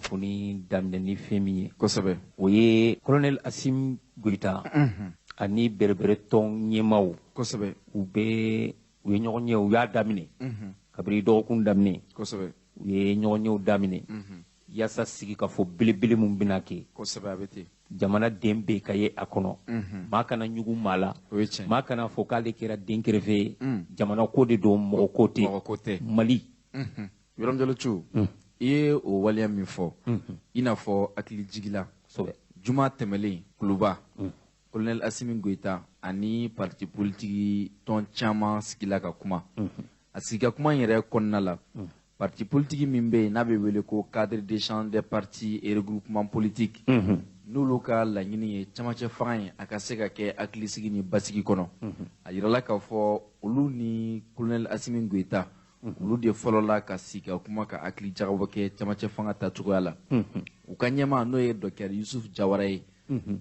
kunnafoni daminɛ ni fɛn min ye, o ye colonel Assimi Goïta ani bɛrɛbɛrɛ tɔn ɲɛmaaw. U bɛ u ye ɲɔgɔn ye, u y'a daminɛ kabini dɔgɔkun daminɛ. U ye ɲɔgɔn yew daminɛ yaasa sigi ka fɔ belebele mun bɛna kɛ. Kosɛbɛ, a bɛ ten. Jamana den bɛɛ ka ye a kɔnɔ, maa kana ɲugu maa la, O ye tiɲɛ. maa kana fɔ k'ale kɛra den kɛrɛfɛ ye. Jamana ko de don, mɔgɔ ko tɛ. Mɔgɔ ko tɛ. Mali. Yɔrɔ Jalo Cu, i ye o waleya min fɔ, i n'a fɔ hakili jigila, juma tɛmɛlen, Kuluba, colonel Assimi Goïta ani parti politique tɔn caman sigila ka kuma. A sigi ka kuma in yɛrɛ kɔnɔna la, parti politique min bɛ yen n'a bɛ wele ko Cadre d'échange des partis et regroupements politiques, n'olu ka laɲini ye camancɛ fanga in a ka se ka kɛ hakilisigi ni basigi kɔnɔ, a yirala k'a fɔ olu ni colonel Assimi Goïta, olu de fɔlɔla ka sigi ka kuma, ka hakili jagabɔ kɛ camancɛ fanga tacogoya la. U ka ɲɛmaa, n'o ye docteur Youssouf Diawara ye,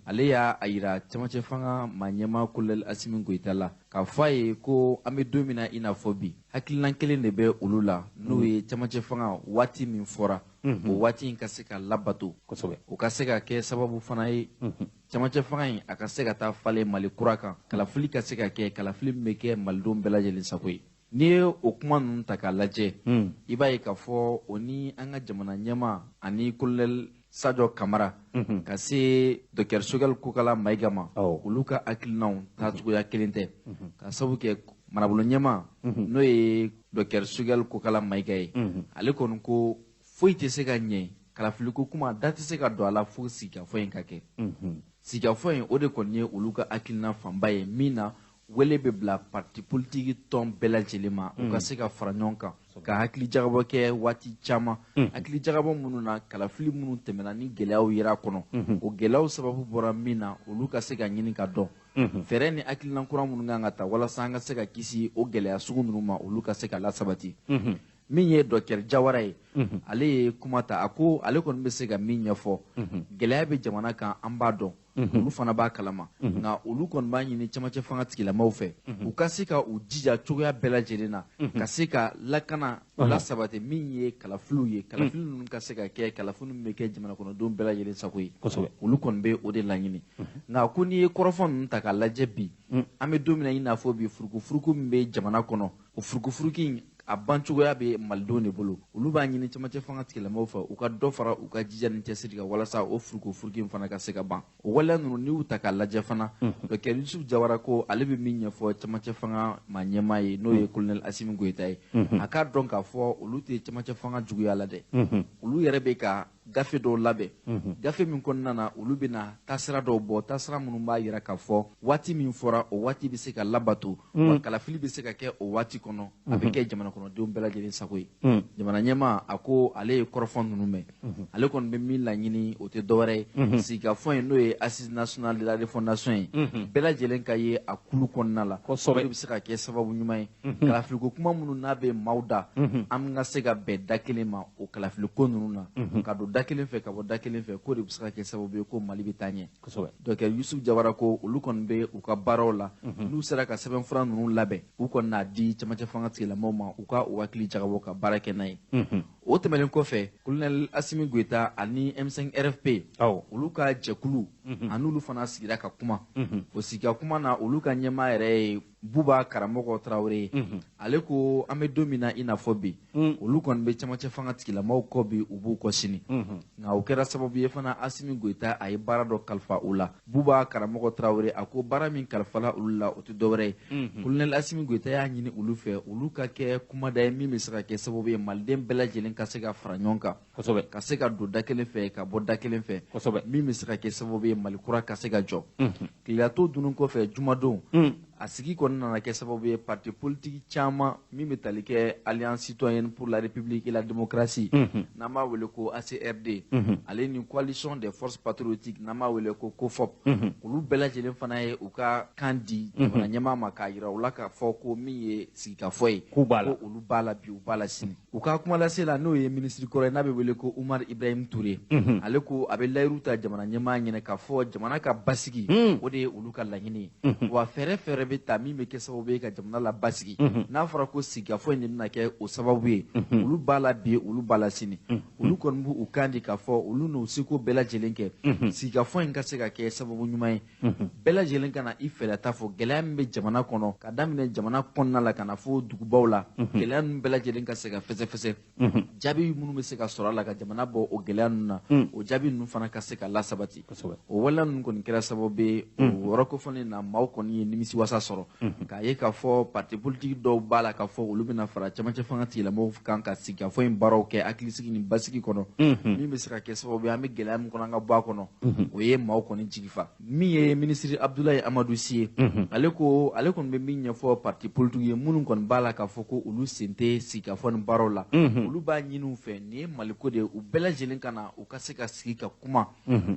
ale y'a a yira camancɛ fanga maa ɲɛmaa colonel Assimi Goïta la, k'a fɔ a ye ko an bɛ don min na i n'a fɔ bi, hakilina kelen de bɛ olu la, n'o ye camancɛ fanga waati min fɔra, o waati in ka se ka labato, o ka se ka kɛ sababu fana ye camancɛ fanga in a ka se ka taa falen Mali kura kan, kalafili ka se ka kɛ, kalafili min bɛ kɛ malidenw bɛɛ lajɛlen sago ye. N'i ye o kuma ninnu ta k'a lajɛ, i b'a ye k'a fɔ o ni an ka jamana ɲɛmaa ani colonel Sadio Kamara ka se docteur Choguel Kokalla Maïga ma, olu ka hakilinaw taacogoya kelen tɛ, ka sababu kɛ marabolo ɲɛmaa, n'o ye docteur Choguel Kokalla Maïga ye, ale kɔni ko foyi tɛ se ka ɲɛ, kalafiliko kuma da tɛ se ka don a la fo sigikafɔ in ka kɛ. Sigikafɔ in, o de kɔni ye olu ka hakilina fanba ye, min na wele bɛ bila parti politique tɔn bɛɛ lajɛlen ma, u ka se ka fara ɲɔgɔn kan ka hakili jagabɔ kɛ waati caman, hakili jagabɔ minnu na kalafili minnu tɛmɛna ni gɛlɛyaw yera kɔnɔ, o gɛlɛyaw sababu bɔra min na, olu ka se ka ɲini ka dɔn, fɛɛrɛ ni hakilina kura minnu kan ka ta walasa an ka se ka kisi o gɛlɛya sugu ninnu ma, olu ka se ka lasabati. Min ye docteur Diawara ye, ale ye kuma ta, a ko ale kɔni bɛ se ka min ɲɛfɔ, gɛlɛya bɛ jamana kan, an b'a dɔn, olu fana b'a kalama, nka olu kɔni b'a ɲini camancɛ fanga tigilamaw fɛ, u ka se ka u jija cogoya bɛɛ lajɛlen na ka se ka lakana lasabati, min ye kalafiliw ye, kalafili ninnu ka se ka kɛ kalafili min bɛ kɛ jamana kɔnɔdenw bɛɛ lajɛlen sago ye. Olu kɔni bɛ o de laɲini. Nka ko n'i ye kɔrɔfɔ ninnu ta k'a lajɛ bi, an bɛ don min na i n'a fɔ bi, furukufuruku min bɛ jamana kɔnɔ, o furukufuruku in a ban cogoya bɛ malidenw de bolo. Olu b'a ɲini camancɛ fanga tigilamaw fɛ, u ka dɔ fara u ka jija ni cɛsiri kan walasa o furukufuruku in fana ka se ka ban. O waleya ninnu, n'i y'u ta k'a lajɛ fana, docteur Youssouf Diawara ko ale bɛ min ɲɛfɔ camancɛ fanga maa ɲɛmaa ye, n'o ye colonel Assimi Goïta ye, a k'a dɔn k'a fɔ olu tɛ camancɛ fanga juguya la dɛ. Olu yɛrɛ bɛ ka gafe dɔw labɛn, gafe min kɔnɔna na olu bɛna taasira dɔw bɔ, taasira minnu b'a yira k'a fɔ waati min fɔra, o waati bɛ se ka labato, wa kalafili bɛ se ka kɛ o waati kɔnɔ, a bɛ kɛ jamana kɔnɔdenw bɛɛ lajɛlen sago ye. Jamana ɲɛmaa, a ko ale ye kɔrɔfɔ ninnu mɛn, ale kɔni bɛ min laɲini, o tɛ dɔwɛrɛ ye, sigikafɔ in, n'o ye Assise nationale de la refondation ye, bɛɛ lajɛlen ka ye a kulu kɔnɔna la. O de bɛ se ka kɛ sababu ɲuman ye kalafiliko kuma minnu n'a bɛ maaw da, an ka se ka bɛn da kelen ma o kalafiliko ninnu na, ka don da kelen fɛ, ka bɔ da kelen fɛ, k'o de bɛ se ka kɛ sababu ye ko Mali bɛ taa ɲɛ. Docteur Youssouf Diawara ko olu kɔni bɛ u ka baaraw la, n'u sera ka sɛbɛnfura ninnu labɛn, u kɔni n'a di camancɛ fanga tigilamaw ma, u ka u hakili jagabɔ ka baara kɛ n'a ye. O tɛmɛnen kɔfɛ, colonel Assimi Goïta ani M5 RFP, olu ka jɛkulu, an'olu fana sigira ka kuma. O sigi ka kuma na, olu ka ɲɛmaa yɛrɛ ye Buba Karamɔgɔ Tarawele ye. Ale ko an bɛ don min na i n'a fɔ bi, olu kɔni bɛ camancɛ fanga tigilamaw kɔ bi, u b'u kɔ sini. Nka o kɛra sababu ye fana, Assimi Goïta a ye baara dɔ kalifa u la. Buba Karamɔgɔ Tarawele, a ko baara min kalifala olu la, o tɛ dɔwɛrɛ ye, colonel Assimi Goïta y'a ɲini olu fɛ, olu ka kɛ kumada ye min bɛ se ka kɛ sababu ye maliden bɛɛ lajɛlen ka se ka fara ɲɔgɔn kan, ka se ka don da kelen fɛ, ka bɔ da kelen fɛ, min bɛ se ka kɛ sababu ye Mali kura ka se ka jɔ. Tileyato dunun kɔfɛ, jumadon, a sigi kɔni nana kɛ sababu ye parti politique caman min bɛ tali kɛ Alliance citoyenne pour la République et la démocratie, n'an b'a wele ko ACRD, ale ni Coalition des forces patriotiques, n'an b'a wele ko COFOP, olu bɛɛ lajɛlen fana ye u ka kan di jamana ɲɛmaa ma, k'a yira u la k'a fɔ ko min ye sigikafɔ ye, k'u b'a la, ko olu b'a la bi, u b'a la sini. U ka kumalase la, n'o ye minisiri kɔrɔ ye n'a bɛ wele ko Oumar Ibrahim Touré, ale ko a bɛ layiru ta jamana ɲɛmaa ɲɛnɛ k'a fɔ jamana ka basigi, o de ye olu ka laɲini ye, wa fɛɛrɛ fɛɛrɛ bɛ bɛ ta min bɛ kɛ sababu ye ka jamana la basigi, n'a fɔra ko sigikafɔ in de bɛna kɛ o sababu ye, olu b'a la bi, olu b'a la sini, olu kɔni b'u kan di k'a fɔ olu n'u seko bɛɛ lajɛlen kɛ sigikafɔ in ka se ka kɛ sababu ɲuman ye, bɛɛ lajɛlen ka na i fɛlata fɔ gɛlɛya min bɛ jamana kɔnɔ, ka daminɛ jamana kɔnɔna la ka na fo dugubaw la, gɛlɛya ninnu bɛɛ lajɛlen ka se ka fɛsɛfɛsɛ, jaabi minnu bɛ se ka sɔrɔ a la ka jamana bɔ o gɛlɛya ninnu na, o jaabi ninnu fana ka se ka lasabati. O waleya ninnu kɔni kɛra sababu ye, o yɔrɔ kofɔlen na, maaw kɔni ye nimisiwasa sɔrɔ k'a ye k'a fɔ parti politique dɔw b'a la k'a fɔ olu bɛna fara cɛmancɛ fanga tigilamɔgɔw kan ka sigikafɔ in baaraw kɛ hakilisigi ni basigi kɔnɔ, min bɛ se ka kɛ sababu ye an bɛ gɛlɛya min kɔnɔ an ka bɔ a kɔnɔ. O ye maaw kɔni jigi fa. Min ye minisiri Abdoulaye Amadou Sy ye, ale ko ale kɔni bɛ min ɲɛfɔ parti politique ye minnu kɔni b'a la k'a fɔ ko olu sen tɛ sigikafɔ ni baaraw la, olu b'a ɲini u fɛ, nin ye Maliko de ye, u bɛɛ lajɛlen ka na, u ka se ka sigi ka kuma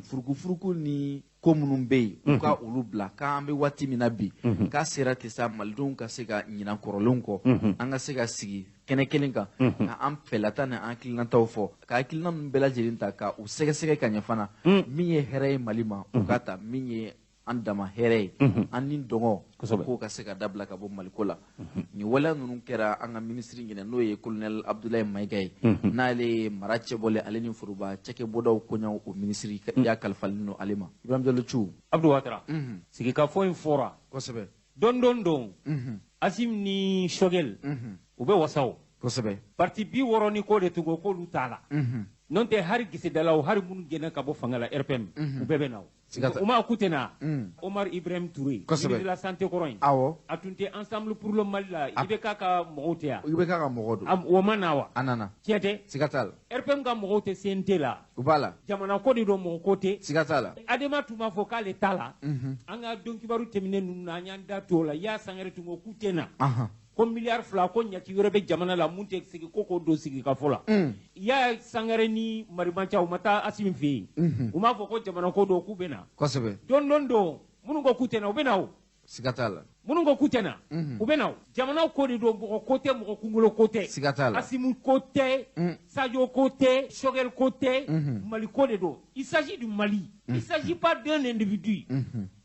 furukufuruku ni ko minnu bɛ yen, u ka olu bila, k'an bɛ waati min na bi, k'a sera ten sa, malidenw ka se ka ɲinan kɔrɔlenw kɔ, an ka se ka sigi kɛnɛ kelen kan ka an fɛlata ni an hakilinataw fɔ, ka hakilina ninnu bɛɛ lajɛlen ta ka u sɛgɛsɛgɛ ka ɲɛ fana, min ye hɛrɛ ye Mali ma, u ka ta, min ye an dama hɛrɛ ye, an ni dɔngɔ k'o ka se ka dabila ka bɔ Maliko la. Nin waleya ninnu kɛra an ka minisiri ɲinɛ, n'o ye colonel Abdoulaye Maïga ye, n'ale ye mara cɛbɔlen ale ni foroba cakɛbɔdaw koɲaw o minisiri y'a kalifalen don ale ma. Ibrahim Diallo Thiou. Abdou Ouattara, sigikafɔ in fɔra. Kosɛbɛ. Don don don, Assimi ni Choguel u bɛ wasa o. Kosɛbɛ. Parti 60 ni ko de tun ko k'olu t'a la. N'o tɛ, hali gisidalaw, hali minnu gɛnna ka bɔ fanga la RPM, u bɛɛ bɛ na o. U ma k'u tɛ na. Omar Ibrahim Touré, ministre de la santé kɔrɔ in. Awɔ. A tun tɛ Ensemble pour le Mali la, IBK ka mɔgɔw tɛ yan. IBK ka mɔgɔw don. O ma na wa? A nana. Tiɲɛ tɛ? Siga t'a la. RPM ka mɔgɔw tɛ CNT la. U b'a la. Jamana ko de don, mɔgɔ ko tɛ. Siga t'a la. Adema tun b'a fɔ k'ale t'a la. An ka don kibaru tɛmɛnen ninnu na, an y'an da tu o la. Y'a Sangare tun ko k'u tɛ na. Ko miliyari 2 ko ɲaci wɛrɛ bɛ jamana la mun tɛ sigi ko k'o don sigikafɔ la. Y'a Sangare ni Marimanca, u ma taa Assimi fɛ yen. U m'a fɔ ko jamana ko don k'u bɛ na. Kosɛbɛ. Don don don, minnu ko k'u tɛ na, u bɛ na o. Siga t'a la. Minnu ko k'u tɛ na, u bɛ na o. Jamana ko de don, mɔgɔ ko tɛ, mɔgɔ kunkolo ko tɛ. Siga t'a la. Assimi ko tɛ, Sadio ko tɛ, Choguel ko tɛ, Mali ko de don. Il s'agit du Mali. Il s'agit pas d'un individu.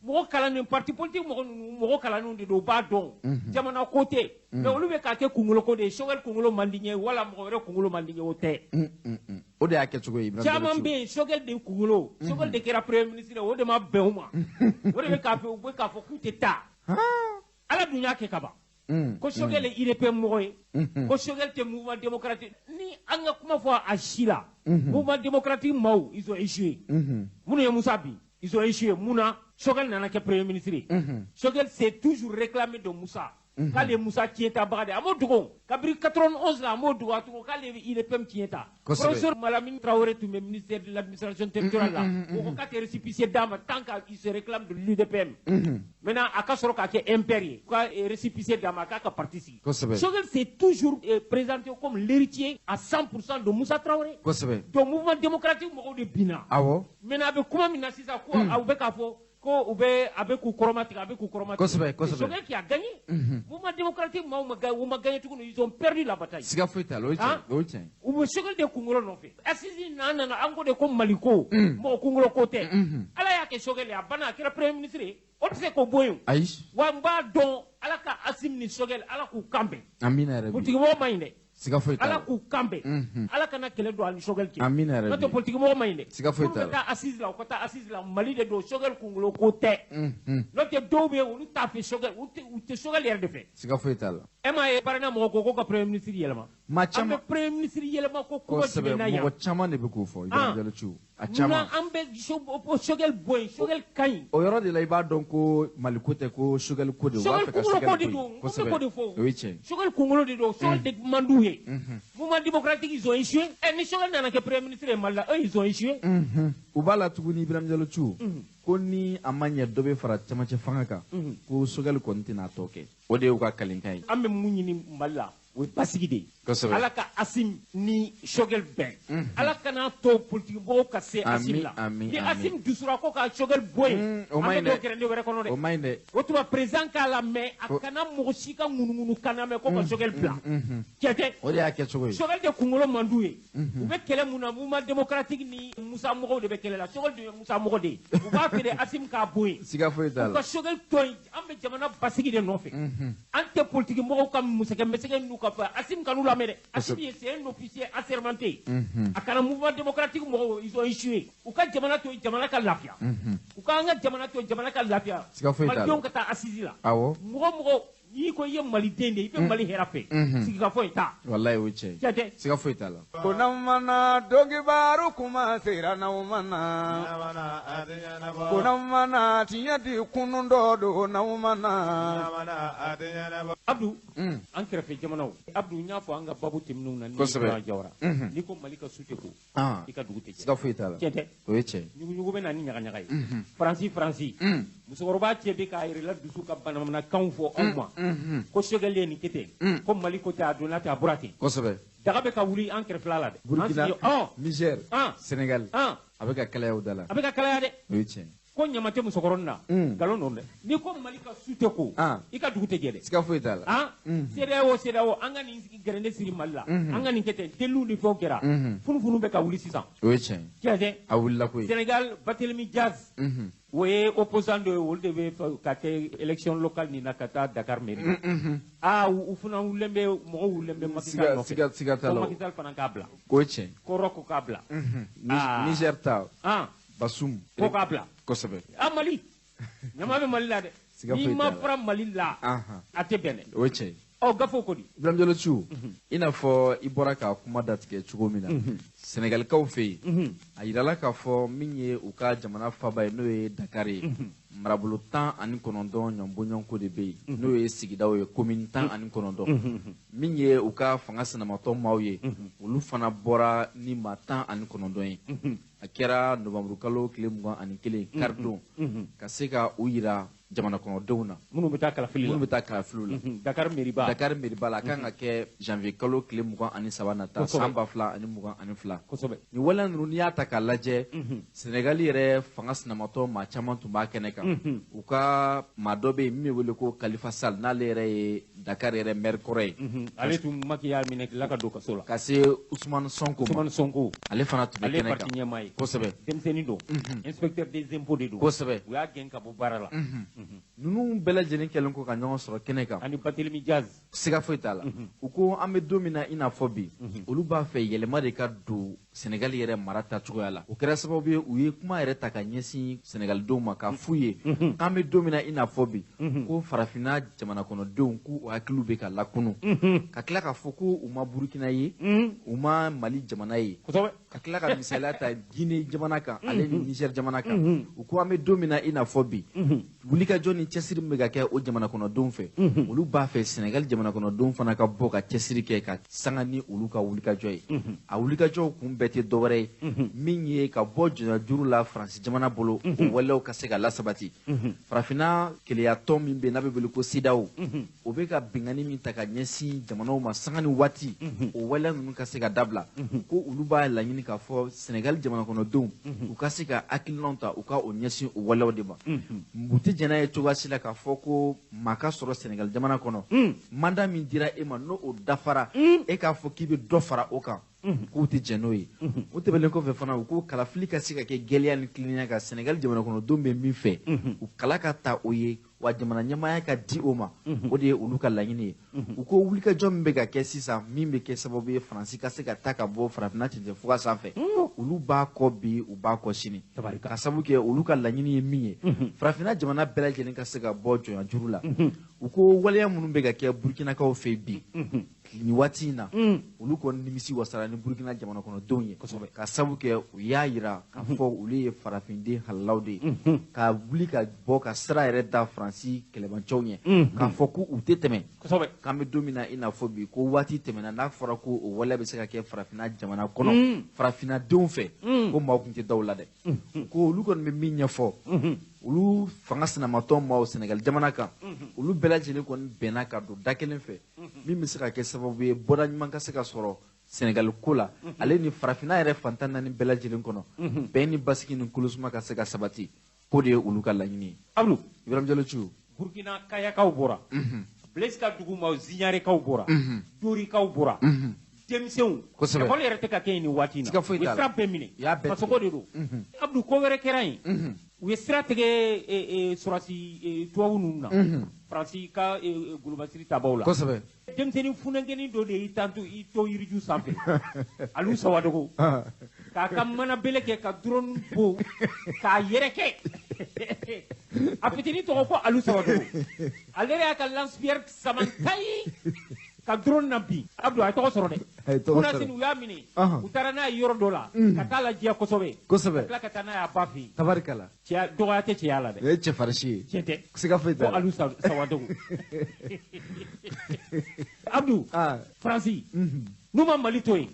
Mɔgɔ kalannen, parti politique mɔgɔ ninnu, mɔgɔ kalannenw de don, u b'a dɔn. Jamana ko tɛ. Mais olu bɛ k'a kɛ kunkolo ko de ye. Choguel kunkolo man di n ye wala mɔgɔ wɛrɛ kunkolo man di n ye, o tɛ. O de y'a kɛcogo ye. Caman bɛ yen, Choguel de kunkolo. Choguel de kɛra premier ministre ye, o de ma bɛn u ma. O de bɛ k'a fɔ, u bɛ k'a fɔ k'u tɛ taa. Ala dun y'a kɛ ka ban. Ko Choguel ye UDPM mɔgɔ ye. Ko Choguel tɛ mouvement démocratique. Ni an ka kuma fɔ a si la. Mouvement démocratique maaw, ils ont échoué. Minnu ye Musa bin, ils ont échoué. Mun na Choguel nana kɛ premier ministre ye? Choguel s'est toujours réclamé de Moussa. K'ale ye Musa tiɲɛtabaga de ye. A m'o dogo. Kabini 91 la, a m'o dogo. A tun ko k'ale ye UDPM tiɲɛ ta. Professeur Malamine Traoré tun bɛ ministère de l'administration territoriale la. O ko k'a tɛ récépissé d'a ma tant qu'il se réclame de l'UDPM. Maintenant, a ka sɔrɔ k'a kɛ MPR ye. Ka récépissé d'a ma, k'a ka parti sigi. Choguel s'est toujours présenté comme l'héritier à 100% de Moussa Traoré. Donc mouvement démocratique mɔgɔw de binna. Awɔ. Maintenant, a bɛ kuma min na sisan, ko aw bɛ k'a fɔ ko u bɛ a bɛ k'u kɔrɔma tigɛ, a bɛ k'u kɔrɔma tigɛ. Kosɛbɛ, kosɛbɛ. Choguel qui a gagné. Mouvement démocratique maaw ma gagné, u ma gagné tuguni, ils ont perdu la bataille. Siga foyi t'a la, o ye tiɲɛ, o ye tiɲɛ. U bɛ Choguel de kunkolo nɔfɛ. Assise n'an nana, an ko de ko Maliko, mɔgɔ kunkolo ko tɛ. Ala y'a kɛ Choguel ye, a banna, a kɛra premier ministre ye. O tɛ se k'o bɔ yen. Ayi. Wa n b'a dɔn, Ala ka Assimi ni Choguel, Ala k'u kan bɛn. Amina yɛrɛ bi. Politique mɔgɔ man ɲi dɛ. Siga foyi t'a la. Ala k'u kan bɛn. Ala kana kɛlɛ don ani Choguel cɛ. Amina yɛrɛ bi. N'o tɛ, politique mɔgɔ man ɲi dɛ. Siga foyi t'a la. Minnu bɛ taa assise la, u ka taa assise la, Mali de don, Choguel kunkolo ko tɛ. N'o tɛ, dɔw bɛ yen, olu t'a fɛ Choguel, u tɛ Choguel yɛrɛ de fɛ. Siga foyi t'a la. E m'a ye, Barina mɔgɔ ko ko ka premier ministre yɛlɛma. Maa caman. An bɛ premier ministre yɛlɛma ko kuma jumɛn na yan? Mɔgɔ caman de bɛ k'o fɔ, Ibrahim Diallo Thiou. A caman. Munna an bɛ Choguel bɔ yen? Choguel ka ɲi. O yɔrɔ de la, i b'a dɔn ko Mali ko tɛ, ko Choguel ko de don. U b'a fɛ ka Choguel kunkolo ko de bɔ yen. don. N bɛ k'o de fɔ. O ye tiɲɛ ye. Choguel kunkolo de don. Choguel de man d'u ye. Mouvement démocratique, ils ont échoué. Ɛ, ni Choguel nana kɛ premier ministre ye Mali la, eux, ils ont échoué. U b'a la tuguni, Ibrahim Diallo Thiou, ko ni a ma ɲɛ dɔ bɛ fara cɛmancɛ fanga kan, ko Choguel kɔni tɛna a tɔ kɛ. O de y'u ka kalenkan ye. An bɛ mun ɲini Mali la, o ye basigi de ye. Ala ka Assimi ni Choguel bɛn. Ala kana to politique mɔgɔw ka se Assimi la. Ni Assimi dusura ko ka Choguel bɔ yen, an bɛ don gɛrɛnden wɛrɛ kɔnɔ dɛ. O man ɲi dɛ. O tuma président k'a la mɛn, a kana mɔgɔ si ka ŋunuŋunu kan mɛn ko ka Choguel bila. Cɛ tɛ. O de y'a kɛcogo ye. Choguel de kunkolo man d'u ye. U bɛ kɛlɛ mun na, mouvement démocratique ni Musa mɔgɔw de bɛ kɛlɛ la. Choguel de ye Musa mɔgɔ de ye. U b'a fɛ de Assimi k'a bɔ yen. Siga foyi t'a la. U ka Choguel to yen, an bɛ jamana basigi de nɔfɛ. An tɛ politique mɔgɔw ka musɛkɛ mɛsɛkɛ n'u ka fɛ. Assimi kan'u lamɛn dɛ. Assimi c'est un officier assermenté. A kana mouvement démocratique mɔgɔw, ils ont échoué. U ka jamana to yen, jamana ka lafiya. U ka an ka jamana to yen, jamana ka lafiya. Siga foyi t'a la. Malidenw ka taa assise la. Awɔ. Mɔgɔ n'i ko i ye maliden de ye, i bɛ Mali hɛrɛ fɛ. Sigikafɔ in ta. Walayi o ye tiɲɛ ye. Tiɲɛ tɛ. Siga foyi t'a la. Ko n'aw ma na dɔnkibaru kuma sera n'aw ma na. Ko n'aw ma na tiɲɛ di kunun dɔ don n'aw ma na. Abdou, an kɛrɛfɛ jamanaw. Abdou, n y'a fɔ an ka babu tɛmɛnenw na. Kosɛbɛ. Jawara. N'i ko Mali ka su tɛ ko. I ka dugu tɛ jɛ. Siga foyi t'a la. Tiɲɛ tɛ. O ye tiɲɛ ye. Ɲuguɲugu bɛ na ni ɲagaɲaga ye. Faransi. Musokɔrɔba cɛ bɛ k'a yɛrɛ la dusu ka bamanankanw fɔ anw ma. Ko Choguel ye nin kɛ ten. Ko Mali ko ten, a donna ten, a bɔra ten. Kosɛbɛ. Daga bɛ ka wuli an kɛrɛfɛla la dɛ. Burkina, Niger, Sénégal. A bɛ ka kalaya o da la. A bɛ ka kalaya dɛ. O ye tiɲɛ ye. Ko ɲama tɛ musokɔrɔnin na. Nkalon don dɛ. N'i ko Mali ka su tɛ ko. I ka dugu tɛ jɛ dɛ. Siga foyi t'a la. CEDEAO an ka nin gɛrɛnden siri Mali la. An ka nin kɛ ten, deliw ni fɛnw kɛra. Funufunu bɛ ka wuli sisan. O ye tiɲɛ ye. Tiɲɛ tɛ. A wulila koyi. Sénégal, Barthélémy Diaz. O ye opposant dɔ ye, olu de bɛ ka kɛ élection locale nin na ka taa Dakar mairie la. U fana wulilen bɛ, mɔgɔw wulilen bɛ Macky Sall nɔfɛ. Siga t'a la. Ko Macky Sall fana k'a bila. K'o ye tiɲɛ ye. Ko Roch k'a bila. Niger ta. Bassoum. Ko k'a bila. Kosɛbɛ. Mali. Ɲama bɛ Mali la dɛ. N'i ma fara Mali la, a tɛ bɛn dɛ. O ye tiɲɛ ye. Ɔ gafew ko di? Ibrahim Diallo Thiou, i n'a fɔ i bɔra ka kuma datigɛ cogo min na, Sénégalikaw fɛ yen, a yirala k'a fɔ min ye u ka jamana faaba ye, n'o ye Dakar ye, marabolo 19 ɲɔnbɔɲɔnko de bɛ yen, n'o ye sigidaw ye, commune 19. Min ye u ka fanga sinamatɔ maaw ye, olu fana bɔra ni maa 19 ye. A kɛra novembre kalo tile 21 karidon, ka se ka u yira jamana kɔnɔdenw na. Minnu bɛ taa kalafili la. Dakar mairie-ba. Dakar mairie-ba la, a kan ka kɛ janvier kalo tile 23 nata, san 2022. Kosɛbɛ. Nin waleya ninnu, n'i y'a ta k'a lajɛ, Sénégal yɛrɛ fanga sinamatɔ maa caman tun b'a kɛnɛ kan. U ka maa dɔ bɛ yen min bɛ wele ko Khalifa Sall, n'ale yɛrɛ ye Dakar yɛrɛ maire kɔrɔ ye. Ale tun Macky y'a minɛ la ka don kaso la. Ka se Ousmane Sonko ma. Ousmane Sonko. Ale fana tun bɛ kɛnɛ kan. Ale parti ɲɛmaa ye. Kosɛbɛ. Denmisɛnnin don. Inspecteur des impôts de don. Kosɛbɛ. U y'a gɛn ka bɔ baara la. Ninnu bɛɛ lajɛlen kɛlen ko ka ɲɔgɔn sɔrɔ kɛnɛ kan. Ani Barthélémy Diaz. Siga foyi t'a la. U ko an bɛ don min na i n'a fɔ bi, olu b'a fɛ yɛlɛma de ka don Sénégal yɛrɛ mara tacogoya la. O kɛra sababu ye u ye kuma yɛrɛ ta ka ɲɛsin Sénégaldenw ma k'a f'u ye k'an bɛ don min na i n'a fɔ bi, ko farafinna jamana kɔnɔdenw k'u hakiliw bɛ ka lakunu. Ka tila k'a fɔ ko u ma Burukina ye, u ma Mali jamana ye. Kosɛbɛ. Ka tila ka misaliya ta Guinée jamana kan, ale ni Niger jamana kan. U ko an bɛ don min na i n'a fɔ bi, wulikajɔ ni cɛsiri min bɛ ka kɛ o jamana kɔnɔdenw fɛ, olu b'a fɛ Sénégal jamana kɔnɔdenw fana ka bɔ ka cɛsiri kɛ ka sanga ni olu ka wulikajɔ ye. A wulikajɔw kun bɛɛ tɛ dɔwɛrɛ ye, min ye ka bɔ jɔnjuru la Faransi jamana bolo, o waleyaw ka se ka lasabati. Farafinna keleyatɔn min bɛ yen n'a bɛ wele ko CEDEAO, o bɛ ka binkanni min ta ka ɲɛsin jamanaw ma sanga ni waati, o waleya ninnu ka se ka dabila. Ko olu b'a laɲini k'a fɔ Sénégal jamana kɔnɔdenw u ka se ka hakilinaw ta, u ka o ɲɛsin o waleyaw de ma. U tɛ jɛn n'a ye cogoya si la k'a fɔ ko maa ka sɔrɔ Sénégal jamana kɔnɔ, mandat min dira e ma n'o o dafara, e k'a fɔ k'i bɛ dɔ fara o kan, k'u tɛ jɛn n'o ye. O tɛmɛnen kɔfɛ fana, u ko kalafili ka se ka kɛ gɛlɛya ni tilennenya kan. Sénégal jamana kɔnɔdenw bɛ min fɛ, u kala ka ta o ye, wa jamana ɲɛmaaya ka di o ma, o de ye olu ka laɲini ye. U ko wulikajɔ min bɛ ka kɛ sisan, min bɛ kɛ sababu ye Faransi ka se ka ta ka bɔ farafinna cɛncɛn fuga sanfɛ, olu b'a kɔ bi, u b'a kɔ sini. Ka sababu kɛ olu ka laɲini ye min ye, farafinna jamana bɛɛ lajɛlen ka se ka bɔ jɔnya juru la. U ko waleya minnu bɛ ka kɛ Burkinakaw fɛ bi nin waati in na, olu kɔni nimisi wasara ni Burkina jamana kɔnɔdenw ye. Ka sababu kɛ u y'a yira k'a fɔ olu ye farafinden halalaw de ye, ka wuli ka bɔ ka sira yɛrɛ da Faransi kɛlɛbancɛw ɲɛ, k'a fɔ ko u tɛ tɛmɛ. K'an bɛ don min na i n'a fɔ bi, ko waati tɛmɛna, n'a fɔra ko o waleya bɛ se ka kɛ farafinna jamana kɔnɔ, farafinnadenw fɛ, ko maaw tun tɛ da o la dɛ. Ko olu kɔni bɛ min ɲɛfɔ, Olu fanga sinamatɔn maaw Senegal jamana kan, olu bɛɛ lajɛlen kɔni bɛnna ka don da kelen fɛ, min bɛ se ka kɛ sababu ye bɔda ɲuman ka se ka sɔrɔ Senegal ko la, ale ni farafinna yɛrɛ fantan naani bɛɛ lajɛlen kɔnɔ, bɛn ni basigi ni kolosuma ka se ka sabati, k'o de ye olu ka laɲini ye. Abdou Ibrahim Diallo Thiou, Burkina Kayakaw bɔra, Blaise ka dugu maaw Ziɲarekaw bɔra, Dorikaw bɔra, denmisɛnw école yɛrɛ tɛ ka kɛ yen nin waati in na, u ye sira bɛɛ minɛ, fasoko de don. Abdou, ko wɛrɛ kɛra yen, u ye sira tigɛ sɔrɔsi tubabu ninnu na, Faransi ka golobasiri tabaw la. Kosɛbɛ. Denmisɛnnin funankɛnin dɔ de y'i tanto i to yiriju sanfɛ, Aliou Sawadogo, k'a ka mana bele kɛ ka drone bon k'a yɛrɛkɛ. A fitinin tɔgɔ ko Aliou Sawadogo, ale yɛrɛ y'a ka lance-pierre sama kayi ka drone na bin. Abdou, a ye tɔgɔ sɔrɔ dɛ. Kunasini u y'a minɛ, u taara n'a ye yɔrɔ dɔ la ka taa lajɛ kosɛbɛ. Kosɛbɛ. Ka tila ka taa n'a ye a ba fɛ yen. Tabarikala. Cɛya dɔgɔya tɛ cɛya la dɛ. O ye cɛfarisi ye. Tiɲɛ tɛ. Siga foyi t'a la. Ko Aliou Sawadogo. Abdou, Faransi, n'u ma Mali to yen,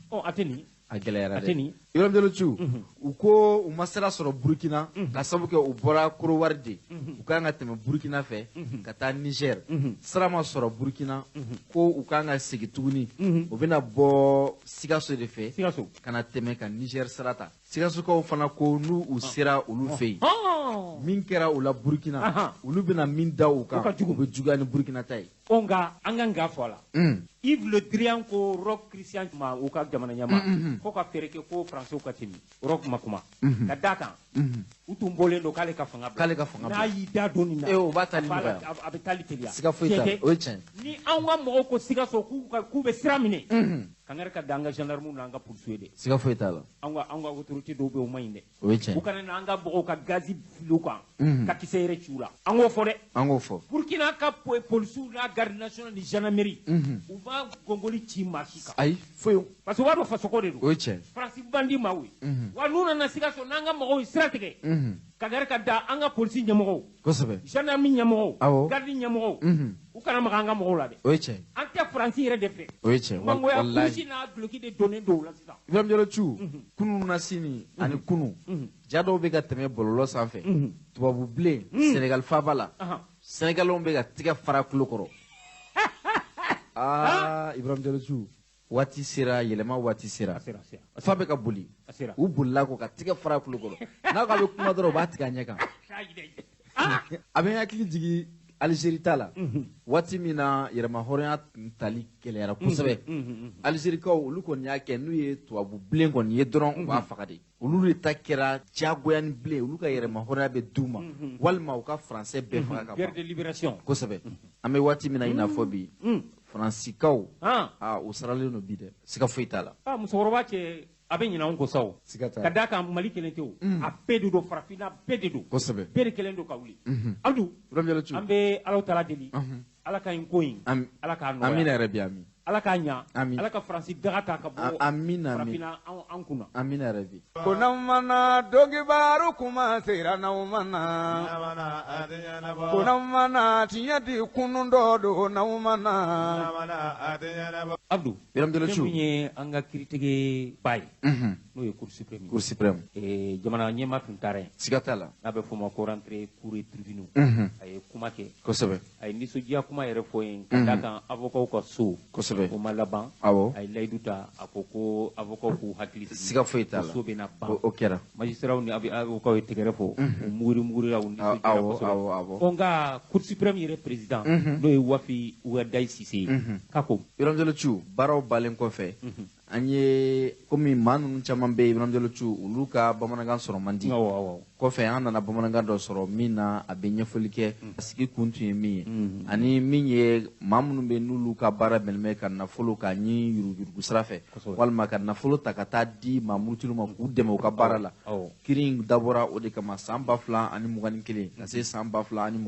ɔ a tɛ nin. A gɛlɛyara dɛ. A tɛ nin. Ibrahim Diallo Thiou, u ko u ma sira sɔrɔ Burkina ka sababu kɛ u bɔra Korowari de, u kan ka tɛmɛ Burkina fɛ ka taa Niger, sira ma sɔrɔ Burkina, ko u kan ka segin tuguni, u bɛna bɔ Sikaso de fɛ Sikaso ka na tɛmɛ ka Niger sira ta. Sikasokaw fana ko n'u u sera olu fɛ yen, min kɛra u la Burkina, olu bɛna min da u kan, u bɛ juguya ni Burkina ta ye. Ɔ nka an ka nka fɔ a la. Yves Le Drian ko Roch Christian ma, u ka jamana ɲɛmaa, ko ka fɛɛrɛ kɛ ko Faransiw ka tɛmɛ. Roch ma kuma. Ka d'a kan, u tun bɔlen don k'ale ka fanga bila. K'ale ka fanga bila. N'a y'i da don nin na. Ee o b'a taali nɔgɔya. A bɛ taali teliya. Siga foyi t'a la, o ye tiɲɛ. Ni anw ka mɔgɔw ko Sikaso k'u bɛ sira minɛ. Kangari ka da an ka gendarme n'an ka policiers ye dɛ. Siga foyi t'a la. An ka autorité dɔw bɛ yen, o man ɲi dɛ. O ye tiɲɛ. U kana n'an ka mɔgɔw ka gazi fili u kan. Ka kisɛ yɛrɛ ci u la. An k'o fɔ dɛ. An k'o fɔ. Burkina ka policiers n'a garde nationale ni gendarmerie. U ma gɔngɔli ci maa si kan. Ayi foyi. Parce que u b'a dɔn fasoko de don. O ye tiɲɛ. Faransi bandi maaw ye. Wa n'u nana Sikaso n'an ka mɔgɔw ye sira tigɛ. Kangari ka da an ka polisi ɲɛmɔgɔw. Kosɛbɛ. Gendarme ɲɛmɔgɔw. Awɔ. Garde ɲɛmɔgɔw. U kana maga an ka mɔgɔw la dɛ. O ye tiɲɛ. An tɛ Faransi yɛrɛ de fɛ. O ye tiɲɛ. Mangoya kulusi n'a duloki de donnen don u la sisan. Ibrahim Diallo Thiou, kunun na sini ani kunun, ja dɔw bɛ ka tɛmɛ bɔlɔlɔ sanfɛ. Tubabu bilen Senegal faaba la. Senegalɛnw bɛ ka tigɛ fara kulo kɔrɔ. Aa Ibrahim Diallo Thiou, waati sera, yɛlɛma waati sera. Fa bɛ ka boli. U bolila kɔ ka tigɛ fara kulo kɔrɔ. N'a ko a bɛ kuma dɔrɔn, u b'a tigɛ a ɲɛ kan. A bɛ n hakili jigin Algérie ta la. Waati min na yɛrɛmahɔrɔnya tali gɛlɛyara kosɛbɛ. Algérikaw olu kɔni y'a kɛ n'u ye tubabu bilen kɔni ye dɔrɔn, u b'a faga de. Olu de ta kɛra diyagoya ni bilen, olu ka yɛrɛmahɔrɔnya bɛ d'u ma, walima u ka français bɛɛ faga ka ban. Guerre de libération. Kosɛbɛ. An bɛ waati min na i n'a fɔ bi, Faransikaw, u saralen don bi dɛ, siga foyi t'a la. Musokɔrɔba cɛ a bɛ ɲinɛ anw kɔ sa o. Siga t'a la. Ka d'a kan Mali kelen tɛ o. A bɛɛ de don, farafinna bɛɛ de don. Kosɛbɛ. Bɛɛ de kelen don ka wuli. Abdou, Ibrahim Diallo Thiou, an bɛ Alahu taala deli. Ala ka nin ko in, Ala k'a nɔgɔya. Amina yɛrɛ bi, amin. Ala k'a ɲa. Amin. Ala ka Faransi daga ta ka bɔ. Amina, amin. Farafinna an kunna. Amina yɛrɛ bi. Ko n'aw ma na donkibaru kuma sera n'aw ma na. Ko n'aw ma na tiɲɛ di kunun dɔ don n'aw ma na. Abdou, Ibrahim Diallo Thiou, fɛn min ye an ka kiiritigɛ ba ye, n'o ye Cour suprême ye. Cour suprême. Jamana ɲɛmaa tun taara yen. Siga t'a la. N'a bɛ f'o ma ko rentrée cour et tribunaux. A ye kuma kɛ. Kosɛbɛ. A ye nisɔndiya kuma yɛrɛ fɔ yen ka d'a kan avocat ka so. Kosɛbɛ. O ma laban. Awɔ. A ye layidu ta, a ko ko avocat k'u hakili sigi. Siga foyi t'a la. Ko so bɛna ban. O kɛra. Magistrats ni avocat ye tɛgɛrɛ fɔ. U muguri mugurira, u nisɔndiyara kosɛbɛ. Awɔ. Ɔ nka Cour suprême yɛrɛ président, n'o ye Wafi Wadayi Sise ye, k'a ko. Ibrahim Diallo Thiou, baaraw balen kɔfɛ, an ye komi maa ninnu caman bɛ yen, Ibrahim Diallo Thiou, olu ka bamanankan sɔrɔ man di. Awɔ. Kɔfɛ an nana bamanankan dɔ sɔrɔ min na a bɛ ɲɛfɔli kɛ sigi kun tun ye min ye, ani min ye maa minnu bɛ n'olu ka baara bɛnnen bɛ ka nafolo k'a ɲini yuruguyurugu sira fɛ, walima ka nafolo ta ka taa di maa murutilenw ma k'u dɛmɛ u ka baara la. Kiiri in dabɔra o de kama san 2021 ka se san 2022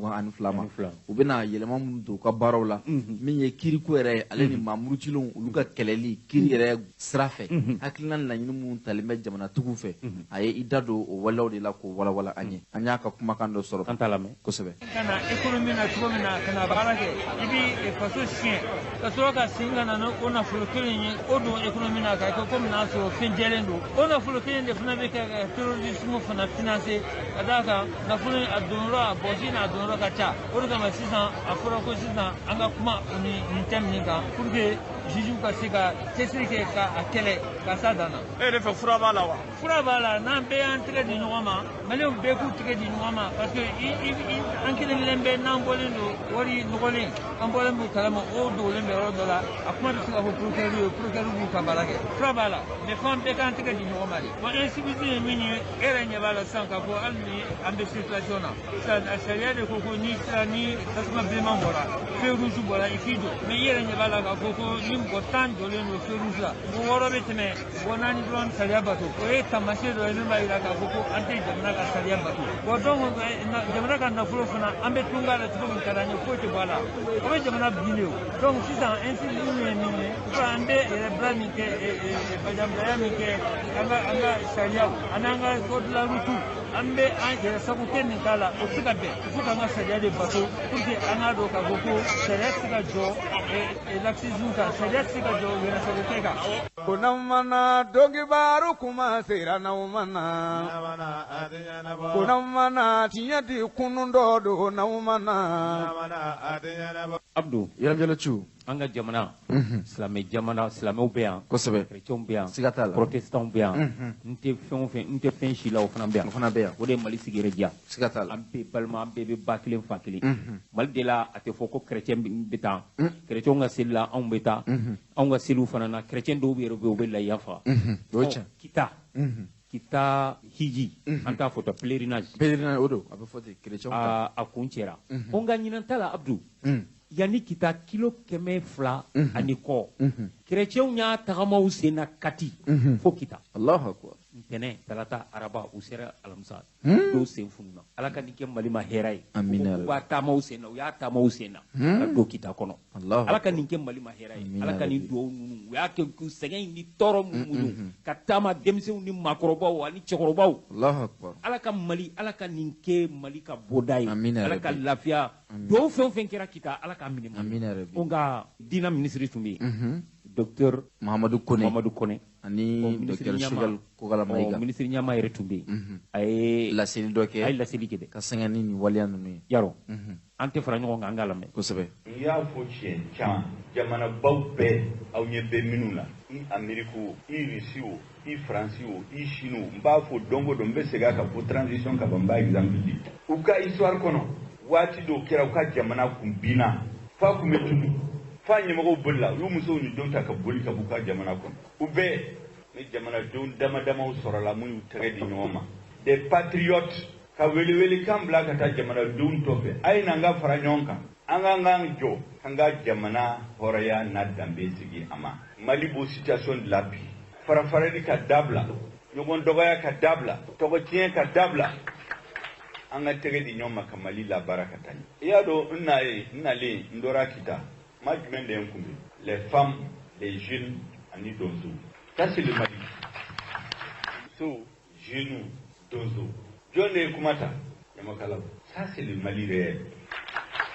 ma. U bɛna yɛlɛma minnu don u ka baaraw la, min ye kiiriko yɛrɛ ye, ale ni maa murutilenw olu ka kɛlɛli kiiri yɛrɛ sira fɛ, hakilina laɲini minnu talen bɛ jamanatigiw fɛ, a ye i da don o waleyaw de la k'o walawala an ye. An y'a ka kumakan dɔ sɔrɔ. An t'a lamɛn. Kosɛbɛ. Ka na économie na cogo min na, ka na baara kɛ, i bi faso siɲɛ ka sɔrɔ ka segin ka na n'o nafolo kelen ye, o don économie na k'a kɛ komi n'a sɔrɔ fɛn jɛlen don. O nafolo kelen de fana bɛ kɛ ka terrorisme fana financer, ka d'a kan nafolo in a donyɔrɔ, a bɔsi n'a donyɔrɔ ka ca. O de kama sisan a fɔra ko sisan an ka kuma ni nin thème nin kan pour que juge ka se ka cɛsiri kɛ ka a kɛlɛ ka s'a dan na. E yɛrɛ fɛ, fura b'a la wa? Fura b'a la, n'an bɛɛ y'an tɛgɛ di ɲɔgɔn ma, Maliyɛnw bɛɛ k'u tɛgɛ di ɲɔgɔn ma, parce que an kelen kelen bɛɛ n'an bɔlen don wari nɔgɔlen, an bɔlen b'u kalama, o dogolen bɛ yɔrɔ dɔ la, a kuma bɛ se ka fɔ procureur ye, procureur b'u ka baara kɛ. Fura b'a la, mais f'an bɛɛ k'an tɛgɛ di ɲɔgɔn ma de. Bon, incivilité ye min ye, e yɛrɛ ɲɛ b'a la sisan k'a fɔ hali ni an bɛ circulation na sisan, a sariya de ko ko n'i sera, ni tasuma bilenman bɔra, feu rouge bɔra, i k'i jɔ. Mais i yɛrɛ ɲɛ b'a la k'a fɔ ko ni mɔgɔ 10 jɔlen don feu rouge la, mɔgɔ 6 bɛ tɛmɛ, mɔgɔ 4 dɔrɔn sariya bato. O ye taamasiyɛn dɔ ye min b'a jira k'a fɔ ko an tɛ jamana ka sariya bato. Bon, donc jamana ka nafolo fana, an bɛ tunga la cogo min ka d'an ye, foyi tɛ bɔ a la, o bɛ jamana bin de. O donc sisan incivisme ye min ye, an bɛ yɛrɛbila min kɛ, bajanbilaya min kɛ, an ka sariyaw ani an ka code de la route, an bɛ an yɛrɛ sago kɛ nin k'a la, o tɛ se ka bɛn. Il faut k'an ka sariya de bato pour que an k'a dɔn k'a fɔ ko sariya tɛ se ka jɔ laxisme kan, sariya tɛ se ka jɔ yɛrɛ sago kɛ kan. Ko n'aw mana donkibaru kuma sera, n'aw mana ko n'aw mana tiɲɛ di kunun dɔ don, n'aw mana. Abdu. Yɛrɛjɛlɛ cu. An ka jamana, silamɛ jamana, silamɛw bɛ yan. Chrétienw bɛ yan. Siga t'a la. Protestants bɛ yan. N tɛ fɛn o fɛn, n tɛ fɛn si la, o fana bɛ yan. O fana bɛ yan. O de ye Mali sigi yɛrɛ diya. Siga t'a la. An bɛɛ balima, an bɛɛ bɛ ba kelen, fa kelen. Mali de la, a tɛ fɔ ko chrétien bɛ taa chrétienw ka seli la, anw bɛ taa anw ka seliw fana na. Chrétien dɔw bɛ yɛrɛ bɛ yen, u bɛ layiya faga. O ye tiɲɛ. Kita hiji, an t'a fɔ ta pèlerinage. Pèlerinage, o don, a bɛ fɔ ten chrétien ta. A kun cɛra o, nka ɲinan ta la, Abdu, yanni Kita, kilo 200 ani kɔ, chrétienw y'a tagamaw sen na Kati fo Kita. Allahu akbar. Ntɛnɛn, talata, araba, u sera alamisa, dɔw sen fununa. Ala ka nin kɛ Mali ma hɛrɛ ye. Amina. U b'a taamaw sen na, u y'a taamaw sen na ka don Kita kɔnɔ. Ala ka nin kɛ Mali ma hɛrɛ ye. Ala ka nin duwawu ninnu, u y'a kɛ k'u sɛgɛn ni tɔɔrɔ minnu muɲu ka taama, denmisɛnw ni maakɔrɔbaw ani cɛkɔrɔbaw. Allahu akbar. Ala ka Mali, Ala ka nin kɛ Mali ka bɔda ye. Amina. Ala ka lafiya. Duwawu fɛn o fɛn kɛra Kita, Ala k'a minɛ Mali. Amina rabi. O nka diinɛ minisiri tun bɛ yen, docteur Mahamadu Kone. Mahamadu Kone. Ani docteur Choguel Kokalla Maïga. Minisiri ɲɛmaa yɛrɛ tun bɛ yen, a ye laseli dɔ kɛ. A ye laseli kɛ dɛ. Ka sɛgɛn ni nin waleya ninnu ye. Yarɔ, an tɛ fara ɲɔgɔn kan, an k'a lamɛn. Kosɛbɛ. N y'a fɔ siɲɛ caman, jamanabaw bɛɛ, aw ɲɛ bɛ minnu na, i Ameriki o, i Rusi o, i Faransi o, i Chine o, n b'a fɔ don o don, n bɛ segin a kan fo transition ka ban, n b'a exemple di. U ka histoire kɔnɔ, waati dɔw kɛra, u ka jamana kun binna f'a kun bɛ tunu, f'a ɲɛmɔgɔw bolila, u y'u musow ni denw ta ka boli ka b'u ka jamana kɔnɔ. U bɛɛ ni jamanadenw dama damaw sɔrɔla mun y'u tɛgɛ di ɲɔgɔn ma, des patriotes, ka welewelekan bila ka taa jamanadenw tɔ fɛ: a ye n'an ka fara ɲɔgɔn kan, an k'an k'an jɔ k'an ka jamana hɔrɔnya n'a danbe sigi a ma. Mali b'o situation de la bi. Farafarali ka dabila, ɲɔgɔn dɔgɔya ka dabila, tɔgɔtiɲɛ ka dabila, an ka tɛgɛ di ɲɔgɔn ma ka Mali labaara ka taa ɲɛ. I y'a dɔn, n na ye, n nalen, n dɔra Kita, maa jumɛn de ye n kunbɛn? Les femmes, les jeunes ani donso. Ça, c'est le Mali. So, jeunes, donso, jɔn de ye kuma ta? Ɲamakalaw. Ça, c'est le Mali réel.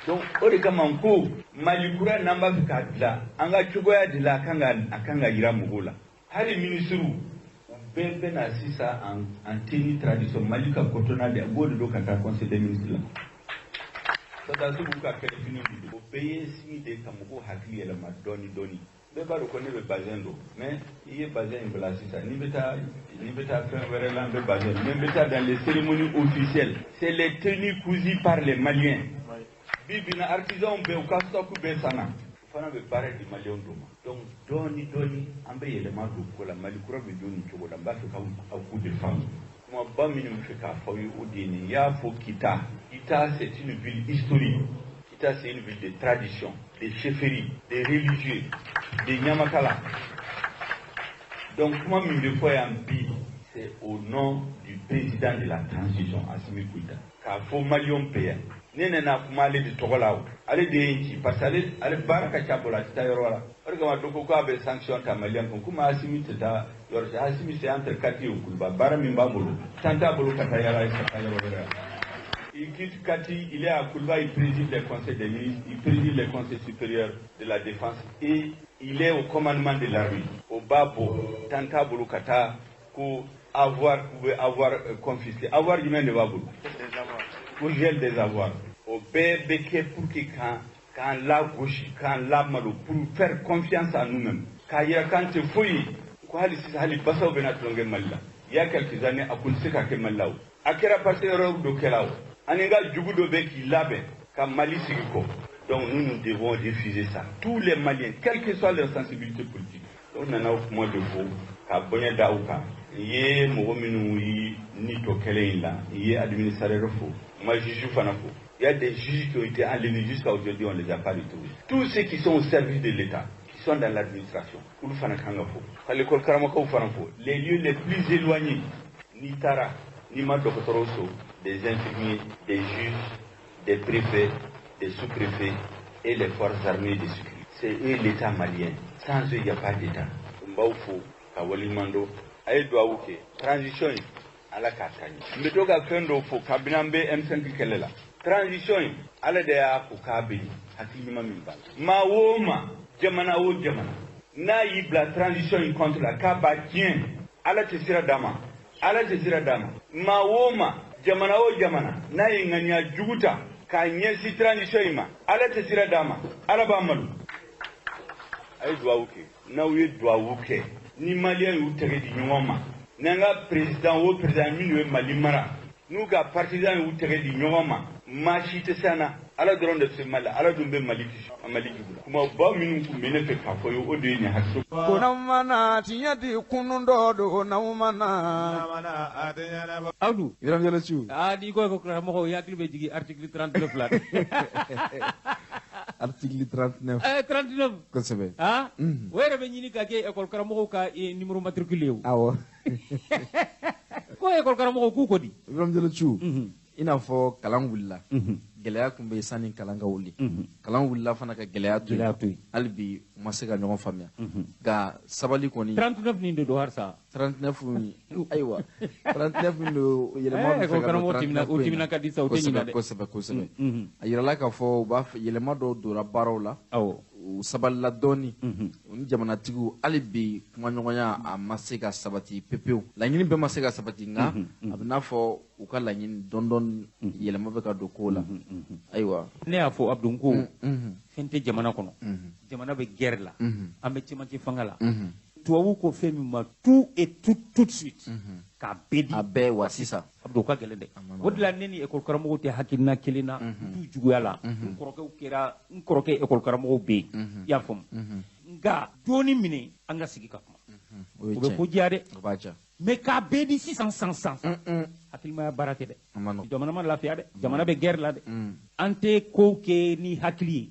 Donc o de kama n ko Mali kura, n'an b'a fɛ k'a dilan an ka cogoya de la, a kan ka yira mɔgɔw la. Hali minisiriw, u bɛɛ bɛ na sisan en tenue tradition Mali ka cotonnade de, a b'o de don ka taa conseil des ministres la. Sɔrɔdasiw b'u ka kɛlɛfiniw de don. O bɛɛ ye signe de ye ka mɔgɔw hakili yɛlɛma dɔɔni dɔɔni. Bɛɛ b'a dɔn ko ne bɛ bazin don, mais i ye bazin in bila sisan, n'i bɛ taa fɛn wɛrɛ la, n bɛ bazin, mais n bɛ taa dans les cérémonies officielles, c'est les tenues cousues par les Maliens. Bi bi in na, artisans bɛɛ, u ka stock bɛɛ sanna, o fana bɛ baara di Maliyɛnw dɔ ma. Donc dɔɔni dɔɔni, an bɛ yɛlɛma don ko la. Mali kura bɛ don nin cogo la. N b'a fɛ k'aw k'u de faamu. Kumaba minnu bɛ fɛ k'a fɔ aw ye, o de ye nin. N y'a fɔ Kita, Kita, c'est une ville historique. Kita, c'est une ville de tradition, de chefferie, de religieux, de ɲamakala. Donc kuma min bɛ fɔ yan bi, c'est au nom du président de la transition Assimi Goïta k'a fɔ maliyɛnw bɛɛ yan ne nana kuma ale de tɔgɔ la o ale de ye n ci parce que ale baara ka ca bolo a tɛ taa yɔrɔ la o de kama dɔ ko k'a bɛ sanction ta maliyɛn kun komi Assimi tɛ taa yɔrɔ si Assimi c'est entre Kati et Kuluba baara min b'a bolo temps t'a bolo ka taa yala ka taa yɔrɔ wɛrɛ la. Il quitte Kati, il est à Koulouba, il préside le conseil des ministres, il préside le conseil supérieur de la défense et il est au commandement de l'armée. Au Babo, Tanta Bolokata, pour avoir, pouvait avoir confisqué. Avoir du même de Babo. Pour gel des avoirs. Au BBK pour que quand la gauche, quand la malo, pour faire confiance à nous-mêmes. Quand il y a quand tu fouilles, il y a quelques années, à Koulseka Kemalaou. A kɛra parce que erreur dɔ kɛra o. Ani n ka jugu dɔ bɛ k'i labɛn ka Mali sigi kɔ. Donc nous, nous devons refuser ça. Tous les Maliens, quelle que soit leur sensibilité politique. Donc nana o kuma de fɔ ka bonya da u kan. N ye mɔgɔ minnu yi ni tɔ kɛlɛ in la, n ye administrateur fo, n ma juge fana fo. Il y a des juges qui ont été enlevés jusqu'à aujourd'hui, on ne les a pas retrouvés. Tous ceux qui sont au service de l'État, qui sont dans l'administration, olu fana kan ka fo. Ka l'école karamɔgɔw fana fo. Les lieux les plus éloignés, n'i taara, n'i ma dɔgɔtɔrɔw so, des infirmiers, des juges, des préfets, des sous-préfets et les forces armées de sécurité. C'est eux l'État malien. Sans eux, il n'y a pas d'État. N b'aw fo ka waleɲuman dɔn. A ye duwawu kɛ. Transition in, Ala k'a taa ɲɛ. N bɛ to ka fɛn dɔw fɔ kabini an bɛ M5 kɛlɛ la. Transition in, Ala de y'a ko k'a bɛ yen, hakili ɲuman min b'a la. Maa o maa, jamana o jamana, n'a y'i bila transition in contre la k'a b'a tiɲɛ, Ala tɛ sira d'a ma. Ala tɛ sira d'a ma. Maa o maa, jamana o jamana, n'a ye ŋaniya jugu ta k'a ɲɛsin transition in ma, Ala tɛ sira d'a ma, Ala b'a malo. A ye duwawu kɛ. N'aw ye duwawu kɛ, ni maliyɛn y'u tɛgɛ di ɲɔgɔn ma, n'an ka président o président minnu ye Mali mara, n'u ka partisan y'u tɛgɛ di ɲɔgɔn ma, maa si tɛ se an na. Ala dɔrɔn de bɛ se Mali la, Ala dun bɛ Mali kisi, Mali jugu la. Kumaba minnu tun bɛ ne fɛ k'a fɔ ye, o de ye nin hakili. Ko n'aw ma na tiɲɛ di kunun dɔ don n'aw ma na. Abdou. Ibrahima Diallo Thiou. Ah n'i ko ko karamɔgɔ i hakili bɛ jigin article 39 la. Article 39. 39. Kosɛbɛ. Ah. O yɛrɛ bɛ ɲini ka kɛ école karamɔgɔw ka numéro matricule ye o. Awɔ. Ko école karamɔgɔw k'u ko di. Ibrahima Diallo Thiou. I n'a fɔ kalan wulila. Gɛlɛya tun bɛ yen sanni kalan ka wuli. Kalan wulila fana ka gɛlɛya to yen. Hali bi u ma se ka ɲɔgɔn faamuya. Nka sabali kɔni. 39 nin de don halisa. 39 ayiwa 39 nin don yɛlɛma bɛ fɛ ka don 39 o timina ka di sa o tɛ ɲinɛ dɛ. Kosɛbɛ kosɛbɛ. A yirala k'a fɔ u b'a fɛ yɛlɛma dɔw donna baaraw la. Awɔ. U sabalila dɔɔni. U ni jamanatigiw hali bi kumaɲɔgɔnya a ma se ka sabati pepewu. Laɲini bɛɛ ma se ka sabati nka a bɛ n'a fɔ u ka laɲini dɔɔni dɔɔni yɛlɛma bɛ ka don kow la. Ayiwa. Ne y'a fɔ Abdou n ko fɛn tɛ jamana kɔnɔ. Jamana bɛ guerre la. An bɛ cɛmancɛ fanga la. Tubabu ko fɛn min ma tout et tout tout de suite. K'a bɛɛ di. A bɛɛ wa sisan. Abdou o ka gɛlɛn dɛ. O de la ne ni école karamɔgɔw tɛ hakilina kelen na. N t'u juguya la. N kɔrɔkɛw kɛra n kɔrɔkɛ école karamɔgɔw bɛ yen. I y'a faamu. Nka dɔɔni minɛ an ka sigi ka kuma. O bɛ ko diya dɛ. O b'a diya. Mais k'a bɛɛ di sisan san san. Hakilimaya baara tɛ dɛ. Jamana ma lafiya dɛ. Jamana bɛ guerre la dɛ. An tɛ kow kɛ ni hakili ye.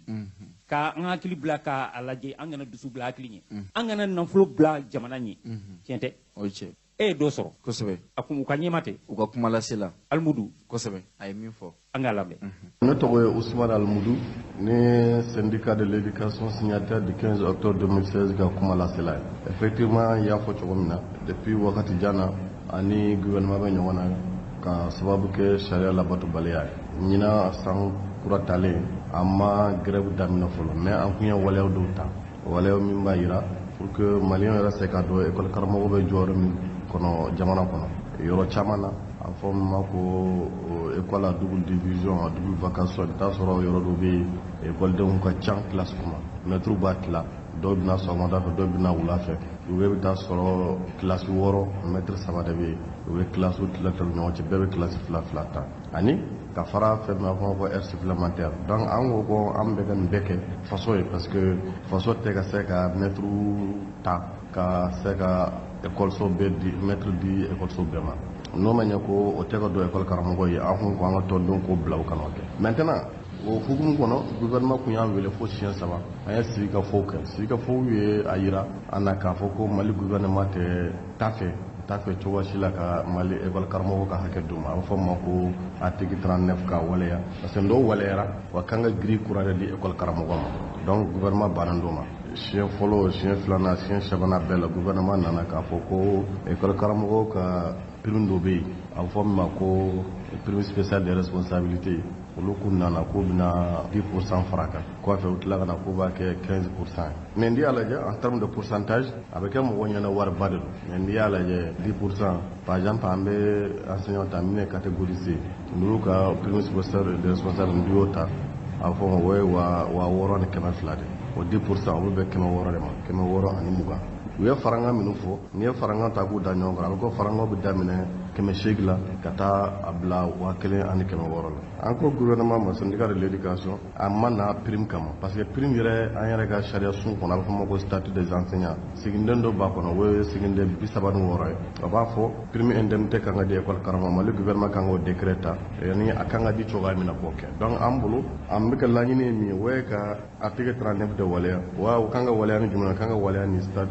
Ka an hakili bila k'a lajɛ an kana dusu bila hakili ɲɛ. An kana nafolo bila jamana ɲɛ. Tiɲɛ tɛ. O ye tiɲɛ. E ye dɔ sɔrɔ. Kosɛbɛ. A kun u ka ɲɛma tɛ. U ka kuma lase la. Alimudu. Kosɛbɛ. A ye min fɔ. An k'a lamɛn. Ne tɔgɔ ye Ousmane Alimudu, ne syndicat de l'éducation signataire du 15 octobre 2016 ka kuma lasela ye. Effectivement, i y'a fɔ cogo min na, depuis wagati jan na ani gouvernement bɛ ɲɔgɔn na ka sababu kɛ sariya labatobaliya ye. Ɲinan san kura talen, an ma grève daminɛ fɔlɔ, mais an kun ye waleyaw dɔw ta. Waleyaw min b'a jira pour que maliyɛnw yɛrɛ se ka dɔn école karamɔgɔ bɛ jɔyɔrɔ min kɔnɔ jamana kɔnɔ. Yɔrɔ caman na, a fɔ min ma ko école à double division, à double vacation, i bɛ taa sɔrɔ yɔrɔ dɔ bɛ yen écoledenw ka ca classe kɔnɔ, maître b'a tila, dɔw bɛ na sɔgɔmada fɛ, dɔw bɛ na wula fɛ. U bɛ taa sɔrɔ classe 6 maître 3 de bɛ yen, u bɛ classe tila tila ɲɔgɔn cɛ, bɛɛ bɛ classe 2 2 ta. Ani ka fara fɛn min a fɔ ko heure supplémentaire. Donc an ko ko an bɛ ka nin bɛɛ kɛ faso ye parce que faso tɛ ka se ka maître ta ka se ka école bɛɛ di maître di école bɛɛ ma. N'o ma ɲɛ ko o tɛ ka don école karamɔgɔ ye, an kun ko an ka tɔndenw k'o bila u kana o kɛ. Maintenant o hukumu kɔnɔ, gouvernement kun y'an wele fo siɲɛ 3, an ye sigikafɔw kɛ. Sigikafɔw ye a yira an na k'a fɔ ko Mali gouvernement tɛ ta fɛ t'a fɛ cogo si la ka Mali école karamɔgɔ ka hakɛ d'u ma. A bɛ fɔ ma ko article 39 ka waleya, parce que n'o waleyara, wa kan ka grille kura de di école karamɔgɔ ma. Donc gouvernement bannen d'o ma. Siɲɛ fɔlɔ, siɲɛ filanan, siɲɛ sabanan bɛɛ la, gouvernement nana k'a fɔ ko école karamɔgɔw ka prime dɔ bɛ yen, a bɛ fɔ min ma ko prime spéciale de responsabilité. Olu kun nana k'u bɛna 10% fara kan, kɔfɛ u tila ka na k'u b'a kɛ 15%. Mais n'i y'a lajɛ en terme de pourcentage, a bɛ kɛ mɔgɔw ɲɛna wariba de don. Mais n'i y'a lajɛ 10%, par exemple, an bɛ enseignant ta min ye catégorie C, n'olu ka prime spéciale de responsabilité, n'i y'o ta, a bɛ fɔ ma o ye 6200 de. O 10%, olu bɛ 600 de ma, 620. U ye farankan minnu fɔ, n'i ye farankan ta k'u da ɲɔgɔn kan, a bɛ ko farankanw bɛ daminɛ 800 la ka taa a bila 1600 la. An ko gouvernement ma, syndicat de l'éducation, a ma na prime kama, parce que prime yɛrɛ, an yɛrɛ ka sariya sun kɔnɔ, a bɛ fɔ ma ko statut des enseignants, siginiden dɔ b'a kɔnɔ, o ye siginiden 36 ye. A b'a fɔ prime indemnité kan ka di école karamɔgɔ ma, Mali gouvernement kan k'o décret ta ni a kan ka di cogoya min na k'o kɛ. Donc an bolo, an bɛ ka laɲini ye min ye, o ye ka article 39 de waleya. Wa o kan ka waleya ni jumɛn? Kan ka waleya ni stade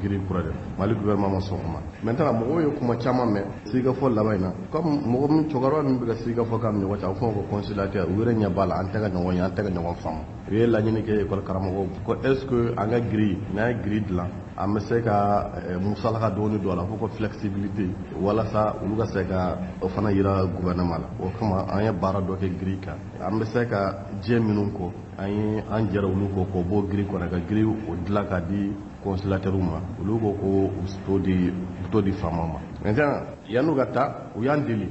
grille kura de. Mali gouvernement ma sɔn o ma. Maintenant, mɔgɔw ye kuma caman mɛn sigikafɔ laban in na, comme mɔgɔ min, cɛkɔrɔba min bɛ ka sigikafɔ k'an ni ɲɔgɔn cɛ, a bɛ fɔ o ma ko conciliateur, u yɛrɛ ɲɛ b'a la an tɛ ka ɲɔgɔn ye, an tɛ ka ɲɔgɔn faamu. U ye laɲini kɛ école karamɔgɔw ko est ce que an ka grille, n'an ye grille dilan, an bɛ se ka musalaka dɔɔni don a la, fo ko flexibilité, walasa olu ka se ka o fana yira gouvernement la. O kama an ye baara dɔ kɛ grille kan, an bɛ se ka jɛ minnu kɔ, an ye an jɛra olu kɔ k'o bɔ grille kɔnɔ, ka grille o dilan k'a di conciliateur ma. Olu ko ko u t'o di faama ma. Maintenant, yan'u ka taa, u y'an deli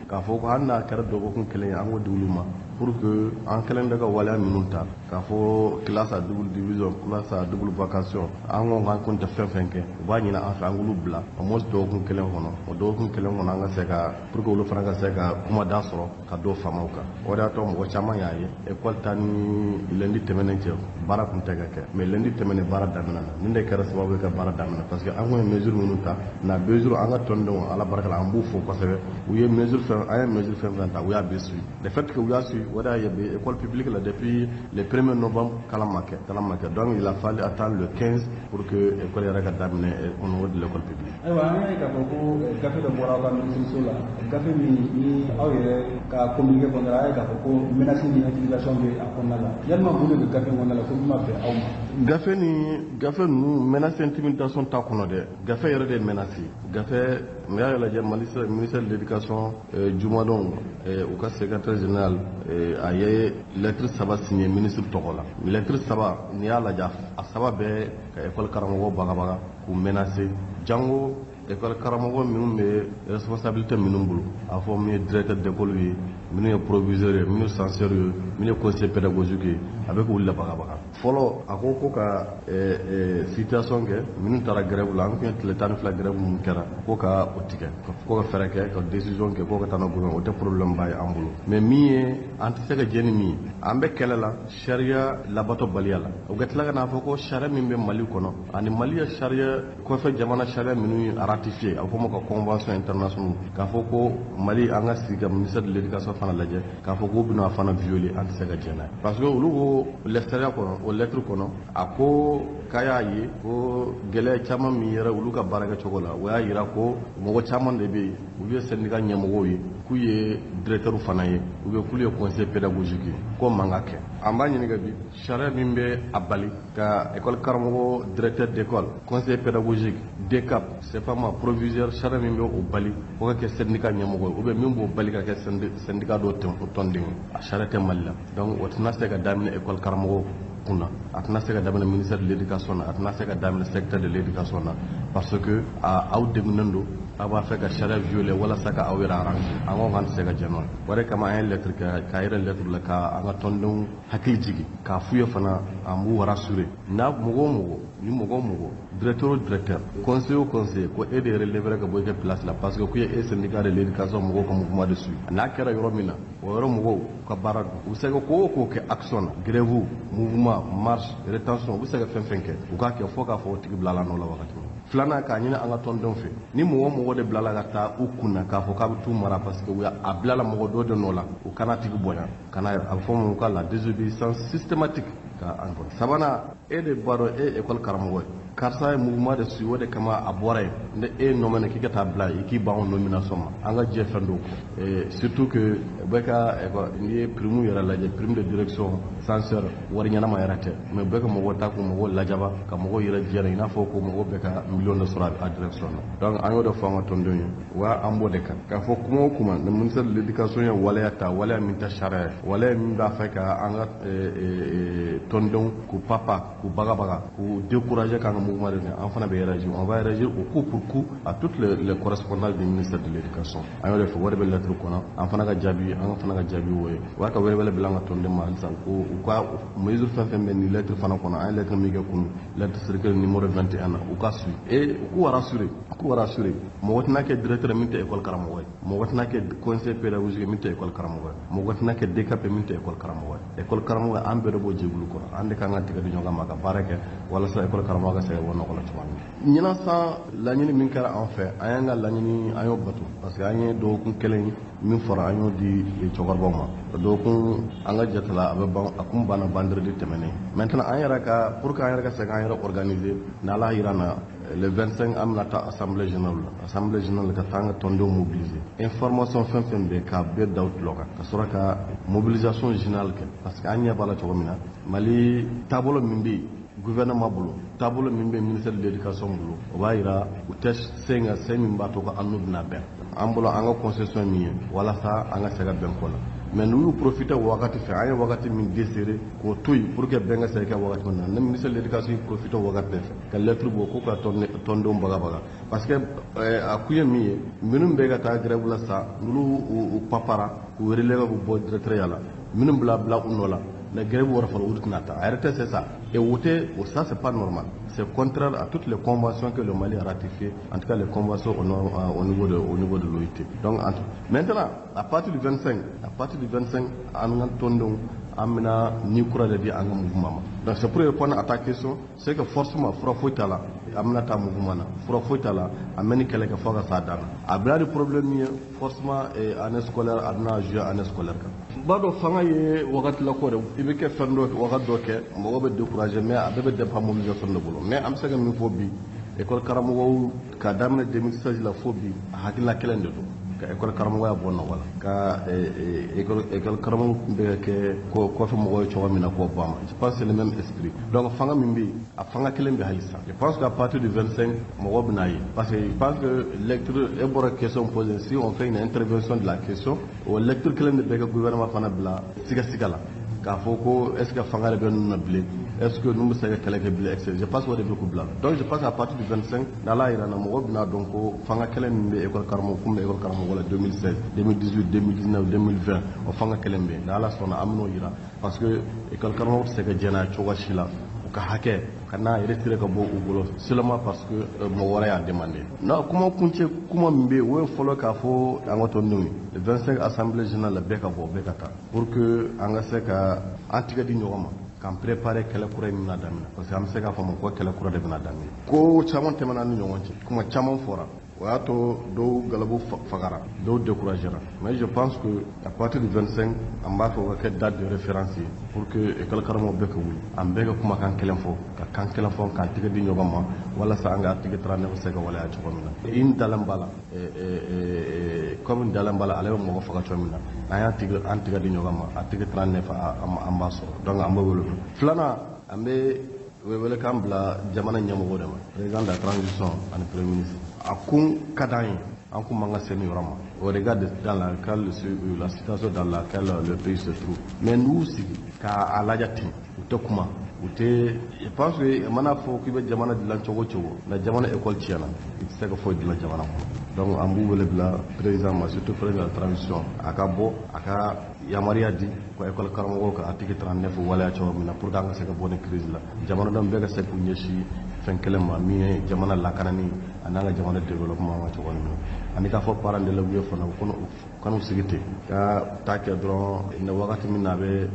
k'a fɔ ko hali n'a kɛra dɔgɔkun kelen ye, an k'o di olu ma, pour que an kɛlen bɛ ka waleya minnu ta, k'a fɔ classe à double division, classe à double vacation, an ko k'an kun tɛ fɛn fɛn kɛ, u b'a ɲini an fɛ an k'olu bila au moins dɔgɔkun kelen kɔnɔ. O dɔgɔkun kelen kɔnɔ, an ka se ka, pour que olu fana ka se ka kumada sɔrɔ ka dɔ faamaw kan. O de y'a to mɔgɔ caman y'a ye école ta ni lundi tɛmɛnen cɛ, baara kun tɛ ka kɛ, mais lundi tɛmɛnen baara daminɛ na. Nin de kɛra sababu ye ka baara daminɛ, parce que an kun ye mesure minnu ta na, mesure, an ka tɔndenw, Ala barika la, an b'u fo kosɛbɛ. U ye mesure fɛn, an ye mesure fɛn fɛn ta, u y'a bɛɛ suivi. Le fait que u y'a suivi, o de y'a ye bi école publique la, depuis le 1er novembre, kalan ma kɛ. Donc il a fallu attendre le 15 pour que école yɛrɛ ka daminɛ au niveau de l'école publique. Ayiwa, an y'a ye k'a fɔ ko gafe dɔ bɔra aw ka minisiriso la, gafe min ni aw yɛrɛ ka communiqué kɔnɔna la, a y'a ye k'a fɔ ko menace ni intimidation bɛ a kɔnɔna la. Yalima mun de bɛ gafe kɔnɔna la ko min ma bɛn aw ma? Gafe ni gafe ninnu, menace intimidation t'a kɔnɔ dɛ. Gafe yɛrɛ de ye menace. Gafe, n y'a lajɛ, Mali ministère de l'éducation, jumadon u ka secrétaire général, a ye lettre 3 signé ministre tɔgɔ la. Lettre 3, n'i y'a lajɛ, a 3 bɛɛ ka école karamɔgɔw bagabaga k'u menacer, jango école karamɔgɔ minnu bɛ responsabilité minnu bolo, a fɔ min ye directeur d'école ye, minnu ye proviseur ye, minnu ye censeur ye, minnu ye conseiller pédagogique ye, a bɛ k'u labagabaga. Fɔlɔ, a ko ko ka situation kɛ minnu taara grève la, an tun ye tile 12 grève minnu kɛra, ko ka o tigɛ, ko ka fɛɛrɛ kɛ ka décision kɛ ko ka taa n'a gouvernement. O tɛ problème ba ye an bolo, mais min ye an tɛ se ka jɛ ni min ye, an bɛ kɛlɛ la sariya labatobaliya la. U ka tila ka n'a fɔ ko sariya min bɛ Mali kɔnɔ ani Mali ye sariya kɔfɛ jamana sariya minnu ratifié, a bɛ fɔ o ma ko convention internationale, k'a fɔ ko Mali an ka sigi ka ministère de l'éducation fana lajɛ k'a fɔ k'u bɛna a fana violer, an tɛ se ka jɛ n'a ye, parce que olu ko sariya kɔnɔ, o lettre kɔnɔ, a ko k'a y'a ye ko gɛlɛya caman min yɛrɛ olu ka baara kɛcogo la, o y'a yira ko mɔgɔ caman de bɛ yen, olu ye syndicat ɲɛmɔgɔw ye, k'u ye directeur fana ye, ou bien k'olu ye conseiller pédagogique ye, k'o man ka kɛ. An b'a ɲininka bi, sariya min bɛ a bali ka école karamɔgɔ, directeur d'école, conseiller pédagogique, DCAP, c'est pas moi, proviseur, sariya min bɛ o bali o ka kɛ syndicat ɲɛmɔgɔ ye, ou bien min b'o bali ka kɛ syndicat dɔ tɔnden ye, a sariya tɛ Mali la. Donc o tɛna se ka daminɛ école karamɔgɔ kunna, a tɛna se ka daminɛ ministère de l'éducation na, a tɛna se ka daminɛ secteur de l'éducation na, parce que aw degunnen don, aw b'a fɛ ka sariya violer walasa ka aw yɛrɛ arranger. An ko k'an tɛ se ka jɛn n'o ye. O de kama an ye lettre kɛ, k'a yɛrɛ lettre la, ka an ka tɔndenw hakili jigin, k'a f'u ye fana, an b'u rassurer. N'a mɔgɔ o mɔgɔ, ni mɔgɔ o mɔgɔ, directeur o directeur, conseiller o conseiller, ko e de relever ka bɔ i ka place la, parce que k'u ye e syndicat de l'éducation mɔgɔw ka mouvement de suivi, n'a kɛra yɔrɔ min na, o yɔrɔ mɔgɔw ka baara don. U bɛ se ka ko o ko kɛ action na, grève, mouvement, marche, rétention, u bɛ se ka fɛn fɛn kɛ, u k'a kɛ fo k'a fɔ o tigi bilala nɔ la wagati min. Filanan, k'a ɲini an ka tɔndenw fɛ, ni mɔgɔ o mɔgɔ de bilala ka taa u kunna k'a fɔ k'a bɛ t'u mara, parce que u y'a a bilala mɔgɔ dɔ de nɔ la, u kana tigi bonya, kana, a bɛ fɔ min ma ko la désobéissance systématique, ka an bɔ. Sabanan, e de b'a dɔn e ye école karamɔgɔ ye, karisa ye mouvement de suivi, o de kama a bɔra yen. la. Ni e nommé k'i ka taa bila yen, i k'i ban o nomination ma, an ka jɛ fɛn dɔw kɔ. Surtout que bɛɛ ka n'i ye prime yɛrɛ lajɛ, prime de direction censeur wari ɲɛnama yɛrɛ tɛ, mais bɛɛ ka mɔgɔw ta k'u mɔgɔw lajaba ka mɔgɔw yɛrɛ jɛra i n'a fɔ ko mɔgɔw bɛɛ ka miliyɔn de sɔrɔ a direction na. Donc an y'o de fɔ an ka tɔndenw ye, wa an b'o de kan k'a fɔ kuma o kuma ni ministère de l'éducation ye waleya ta, waleya min tɛ sariya ye, waleya min b'a fɛ ka an ka tɔndenw k'u papa, k'u bagabaga, k'u décourager k'an ka mouvement de kɛ, an fana bɛ réagir. On va réagir au coup pour coup à toutes les correspondances du ministère de l'éducation. An y'o de fɔ, o de bɛ lettre kɔnɔ. An fana ka jaabi, an fana ka jaabi o ye o y'a ka wele bila an ka tɔnden ma halisa ko u ka mesure fɛn fɛn bɛ nin lettre fana kɔnɔ. An ye lettre min kɛ kunun, lettre circulaire numéro 21 na, u ka suit et u k'u rassurer, u k'u rassurer. Mɔgɔ tɛna kɛ directeur min tɛ école karamɔgɔ ye, mɔgɔ tɛna kɛ conseil pédagogique min tɛ école karamɔgɔ ye, mɔgɔ tɛna kɛ DKP min tɛ école karamɔgɔ ye. École karamɔgɔ, an bɛɛ de b'o jɛkulu kɔnɔ, an de kan ka tigɛ di ɲɔgɔn ma ka baara kɛ walasa école karamɔgɔ ka se ka bɔ nɔgɔ la cogoya min na. Ɲinan san laɲini min kɛra an fɛ, an y'an ka laɲini, an y'o bato, parce que an ye dɔgɔkun kelen min fɔra, an y'o di cɛkɔrɔbaw ma. Dɔgɔkun an ka jate la, a bɛ ban, a kun banna vendredi tɛmɛnen. Maintenant an yɛrɛ ka, pour que an yɛrɛ ka se k'an yɛrɛ organiser, n'Ala yira na, le 25 an bɛna taa assemblée générale la, assemblée générale ka taa an ka tɔndenw mobiliser, information fɛn fɛn bɛ yen k'a bɛɛ da u tulo kan, ka sɔrɔ ka mobilisation générale kɛ, parce que an ɲɛ b'a la cogo min na, Mali taabolo min bɛ yen gouvernement bolo, taabolo min bɛ ministère de l'éducation bolo, o b'a yira u tɛ sen ka sen min b'a to ko an n'u bɛna bɛn. An bolo, an ka concession min ye walasa an ka se ka bɛn ko la, mais n'u y'u profiter wagati fɛ, an ye wagati min desserré k'o to yen pour que bɛn ka se ka kɛ wagati min na, ni ministère de l'éducation y'i profiter wagati bɛɛ fɛ ka lettre bɔ k'u ka tɔndenw bagabaga, parce que a kun ye min ye, minnu bɛ ka taa grève la sa, n'olu u papara k'u relève bɔ directeur ya la, minnu bila bila u nɔ la, la grève wɛrɛ fɔlɔ olu tɛna taa. A yɛrɛ tɛ, c'est ça. Et o tɛ o, ça c'est pas normal, c'est contraire à toutes les conventions que le Mali a ratifiées, en tout cas les conventions au niveau de l'OIT. Donc maintenant, à partir du 25, à partir du 25, an ka tɔndenw, an bɛna ni kura de di an ka mouvement ma. Donc c'est pour répondre à ta question, c'est que forcément fura foyi t'a la, an bɛna taa mouvement na, fura foyi t'a la, an bɛ ni kɛlɛ kɛ fo ka s'a dan na. A bɛna ni problème ye forcément année scolaire, a bɛna jouer année scolaire kan. N b'a dɔn fanga ye wagati la ko de, i bɛ kɛ fɛn dɔ wagati dɔ kɛ, mɔgɔ bɛ décourager, mais a bɛɛ bɛ dépend mobilisation de bolo. Mais an bɛ se ka min fɔ bi, école karamɔgɔw, k'a daminɛ 2016 la fo bi, a hakilina kelen de don ka école karamɔgɔya bɔ nɔgɔ la, ka école karamɔgɔ tun bɛ ka kɛ kɔfɛ mɔgɔw ye cogo min na, k'o bɔ a ma. Je pense que c'est le même esprit. Donc fanga min bɛ yen, a fanga kelen bɛ hali sisan. Je pense qu'à partir du 25, mɔgɔw bɛna ye, parce que je pense que lecture e bɔra question poser, si on fait une intervention de la question, o lecture kelen de bɛ kɛ gouvernement fana bila siga siga la k'a fɔ ko est ce que fanga de bɛ ninnu na bilen, est ce que ninnu bɛ se ka kɛlɛ kɛ bilen, etc. Je pense o de bɛ k'u bila. Donc je pense à partir du 25, n'Ala yira na, mɔgɔw bɛna dɔn ko fanga kɛlɛ min bɛ école karamɔgɔ kun bɛ école karamɔgɔ la 2016, 2018, 2019, 2020, o fanga kelen bɛ yen. N'Ala sɔnna, an bɛn'o yira, parce que école karamɔgɔ tɛ se ka jɛn n'a ye cogo si la u ka hakɛ ka n'a retiré ka bɔ u bolo seulement parce que mɔgɔ wɛrɛ y'a demandé. Non, kuma kuncɛ kuma min bɛ yen, o ye fɔlɔ k'a fɔ an ka tɔndenw ye, le 25, assemblée générale la, bɛɛ ka bɔ, bɛɛ ka taa pour que an ka se ka an tigɛ di ɲɔgɔn ma k'an préparer kɛlɛ kura in bɛna daminɛ, parce que an bɛ se k'a fɔ ma ko kɛlɛ kura de bɛna daminɛ. Ko caman tɛmɛna ni ɲɔgɔn cɛ, kuma caman fɔra, o y'a to dɔw galabu fagara, dɔw découragera, mais je pense que à partir du 25, an b'a fɛ o ka kɛ date de référence ye pour que école karamɔgɔ bɛɛ ka wuli, an bɛɛ ka kumakan kelen fɔ, ka kan kelen fɔ, k'an tigɛ di ɲɔgɔn ma walasa an ka article 39 bɛ se ka waleya cogo min na. I dalen b'a la, comme n dalen b'a la, ale bɛ mɔgɔ faga cogo min na, an y'an tigɛ, an tigɛ di ɲɔgɔn ma, article 39 an b'a sɔrɔ. Donc an b'o wele. Filanan, an bɛ welekan bila jamana ɲɛmɔgɔ de ma, président de la transition ani premier ministre. A kun ka d'an ye, an kun man ka se nin yɔrɔ ma au regard de dans laquelle la situation dans laquelle le pays se trouve. Mais n'u sigi k'a lajɛ ten, u tɛ kuma, u tɛ. Je pense que mana fɔ k'i bɛ jamana dilan cogo o cogo na, jamana école tiɲɛna, i tɛ se ka foyi dilan jamana kɔnɔ. Donc an b'u wele bila président ma, surtout président de la transition, a ka bɔ, a ka yamaruya di ko école karamɔgɔw ka article 39 waleya cogo min na, pour que an ka se ka bɔ ni crise la, jamanadenw bɛɛ ka se k'u ɲɛsin fɛn kelen ma min ye jamana lakanani ani an ka jamana développement ma cogo min na. Ani k'a fɔ parents d'élèves ye fana, u kan'u sigi ten ka taa kɛ dɔrɔn ni wagati min na a bɛ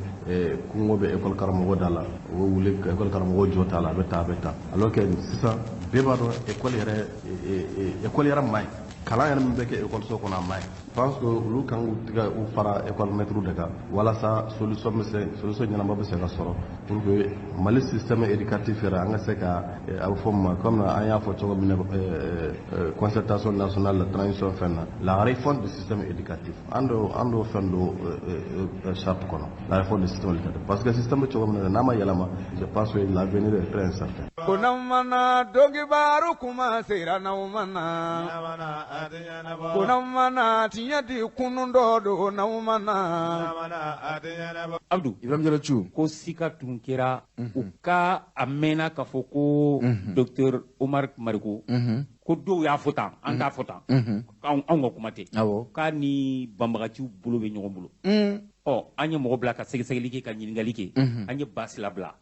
kungo bɛ école karamɔgɔ da la, u bɛ wuli ka école karamɔgɔ jɔ t'a la, a bɛ taa, a bɛ taa, alors que sisan bɛɛ b'a dɔn école yɛrɛ, école yɛrɛ man ɲi. Kalan yɛrɛ min bɛ kɛ école so kɔnɔ, a ma ɲi. Je pense que olu kan k'u tigɛ u fara école maître de kan walasa solution bɛ se, solution ɲɛnama bɛ se ka sɔrɔ pour que Mali système éducatif yɛrɛ, an ka se ka, a bɛ fɔ min ma, comme an y'a fɔ cogo min na concertation nationale, la transition fɛn na, la réforme du système éducatif, an d'o fɛn do charte kɔnɔ, la réforme du système éducatif, parce que système bɛ cogo min na, n'a ma yɛlɛma, je pense que l'avenir est très incertain. Ko n'aw ma na donkibaru kuma sera, n'aw ma na, ko n'aw ma na tiɲɛ di kunun dɔ don, n'aw ma na. Abdou. Ibrahim Diallo Thiou. Ko sika tun kɛra u ka, a mɛnna k'a fɔ ko docteur Omar Mariko, ko dɔw y'a fɔ tan, an t'a fɔ tan, anw ka kuma tɛ, k'a ni banbagaciw bolo bɛ ɲɔgɔn bolo. Ɔ, an ye mɔgɔ bila ka sɛgɛsɛgɛli kɛ, ka ɲininkali kɛ. An ye Basila bila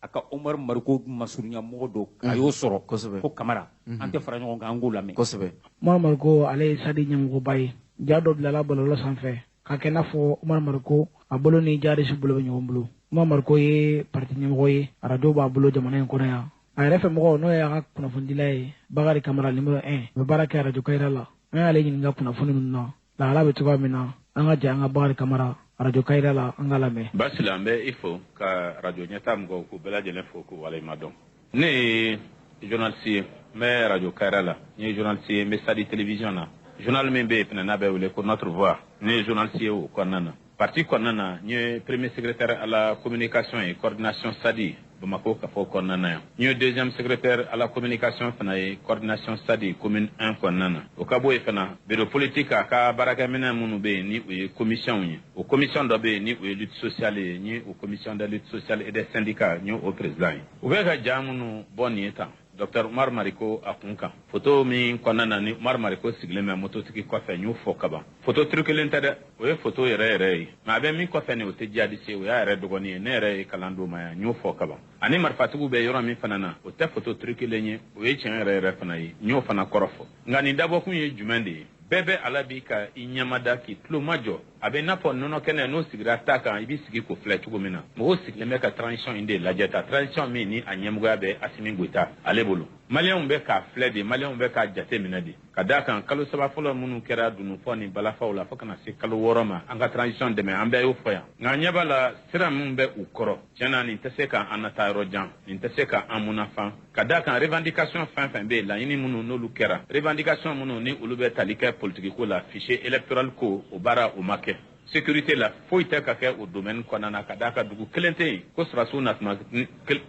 a ka Omar Mariko masurunya mɔgɔ dɔ, a y'o sɔrɔ ko Kamara. An tɛ fara ɲɔgɔn kan, an k'o lamɛn. Kosɛbɛ. Omar Mariko, ale ye SADI ɲɛmɔgɔba ye. Ja dɔ bilala bɔlɔlɔ sanfɛ ka kɛ n'a fɔ Omar Mariko a bolo ni jihadisi bolo bɛ ɲɔgɔn bolo. Omar Mariko ye parti ɲɛmɔgɔ ye, arajo b'a bolo jamana in kɔnɔ yan. A yɛrɛ fɛ mɔgɔ, n'o y'a ka kunnafonidila ye, Bakari Kamara numéro 1, a bɛ baara kɛ arajo Kayira la. An y'ale ɲininka kunnafoni ninnu na, lahala bɛ cogoya min na. An ka jɛ an ka Bakari Kamara arajo Kayira la, an ka lamɛn. Basila, an bɛ i fo ka arajo ɲɛta mɔgɔw k'u bɛɛ lajɛlen fo k'u waleɲuman dɔn. Ne ye journaliste ye, n bɛ arajo Kayira la. N ye journaliste ye, n bɛ Sadi télévision na. Journal min bɛ yen fana n'a bɛ wele ko Notre Voix, ne ye journaliste ye o kɔnɔna na. Parti kɔnɔna na, n ye premier secrétaire à la communication et coordination SADI Bamako kafo kɔnɔna na yan. N ye deuxième secrétaire à la communication fana ye, coordination SADI commune 1 kɔnɔna na. O ka bɔ yen fana, bureau politique a ka baarakɛminɛn minnu bɛ yen ni o ye commission ye, o commission dɔ bɛ yen ni o ye lutte sociale ye, n ye o commission de lutte sociale et des syndicats, n ye o président ye. U bɛ ka ja minnu bɔ nin ye tan, Dr Umar Mariko a kun kan, photo min kɔnɔna na ni Umar Mariko sigilen bɛ mototigi kɔfɛ, n y'o fɔ kaban. Photo truquelen tɛ dɛ, o ye photo yɛrɛ yɛrɛ ye. Mais a bɛ min kɔfɛ nin, o tɛ jihadiste ye, o y'a yɛrɛ dɔgɔnin ye. Ne yɛrɛ ye kalan d'o ma yan, n y'o fɔ kaban. Ani marifatigiw bɛ yɔrɔ min fana na, o tɛ photo truquelen ye, o ye tiɲɛ yɛrɛ yɛrɛ fana ye, n y'o fana kɔrɔ fɔ. Nka nin dabɔkun ye jumɛn de ye? Bɛɛ bɛ ala bi ka i ɲɛmada k'i tulo majɔ. A bɛ n'a fɔ nɔnɔ kɛnɛ n'o sigira ta kan, i b'i sigi k'o filɛ cogo min na. Mɔgɔw sigilen bɛ ka transition in de lajɛ ta, transition min ni a ɲɛmɔgɔya bɛ Asimi Goyita ale bolo. Maliyɛnw bɛ k'a filɛ de, maliyɛnw bɛ k'a jate minɛ de, ka d'a kan kalo 3 fɔlɔ minnu kɛra dununfɔ ni balafaw la, fo ka na se kalo 6 ma, an ka transition dɛmɛ, an bɛɛ y'o fɔ yan. Nka ɲɛ b'a la, sira minnu bɛ u kɔrɔ, tiɲɛ na, nin tɛ se k'an nata yɔrɔ jan, nin tɛ se k'an munafan, ka d'a kan revendication fɛn fɛn bɛ yen, laɲini minnu n'olu kɛra, revendication minnu ni olu bɛ tali kɛ politiki ko la, fichier électoral ko, o baara o ma kɛ. Sécurité la, foyi tɛ ka kɛ o domaine kɔnɔna na, ka d'a kan dugu kelen tɛ yen ko sɔrɔdasiw natuma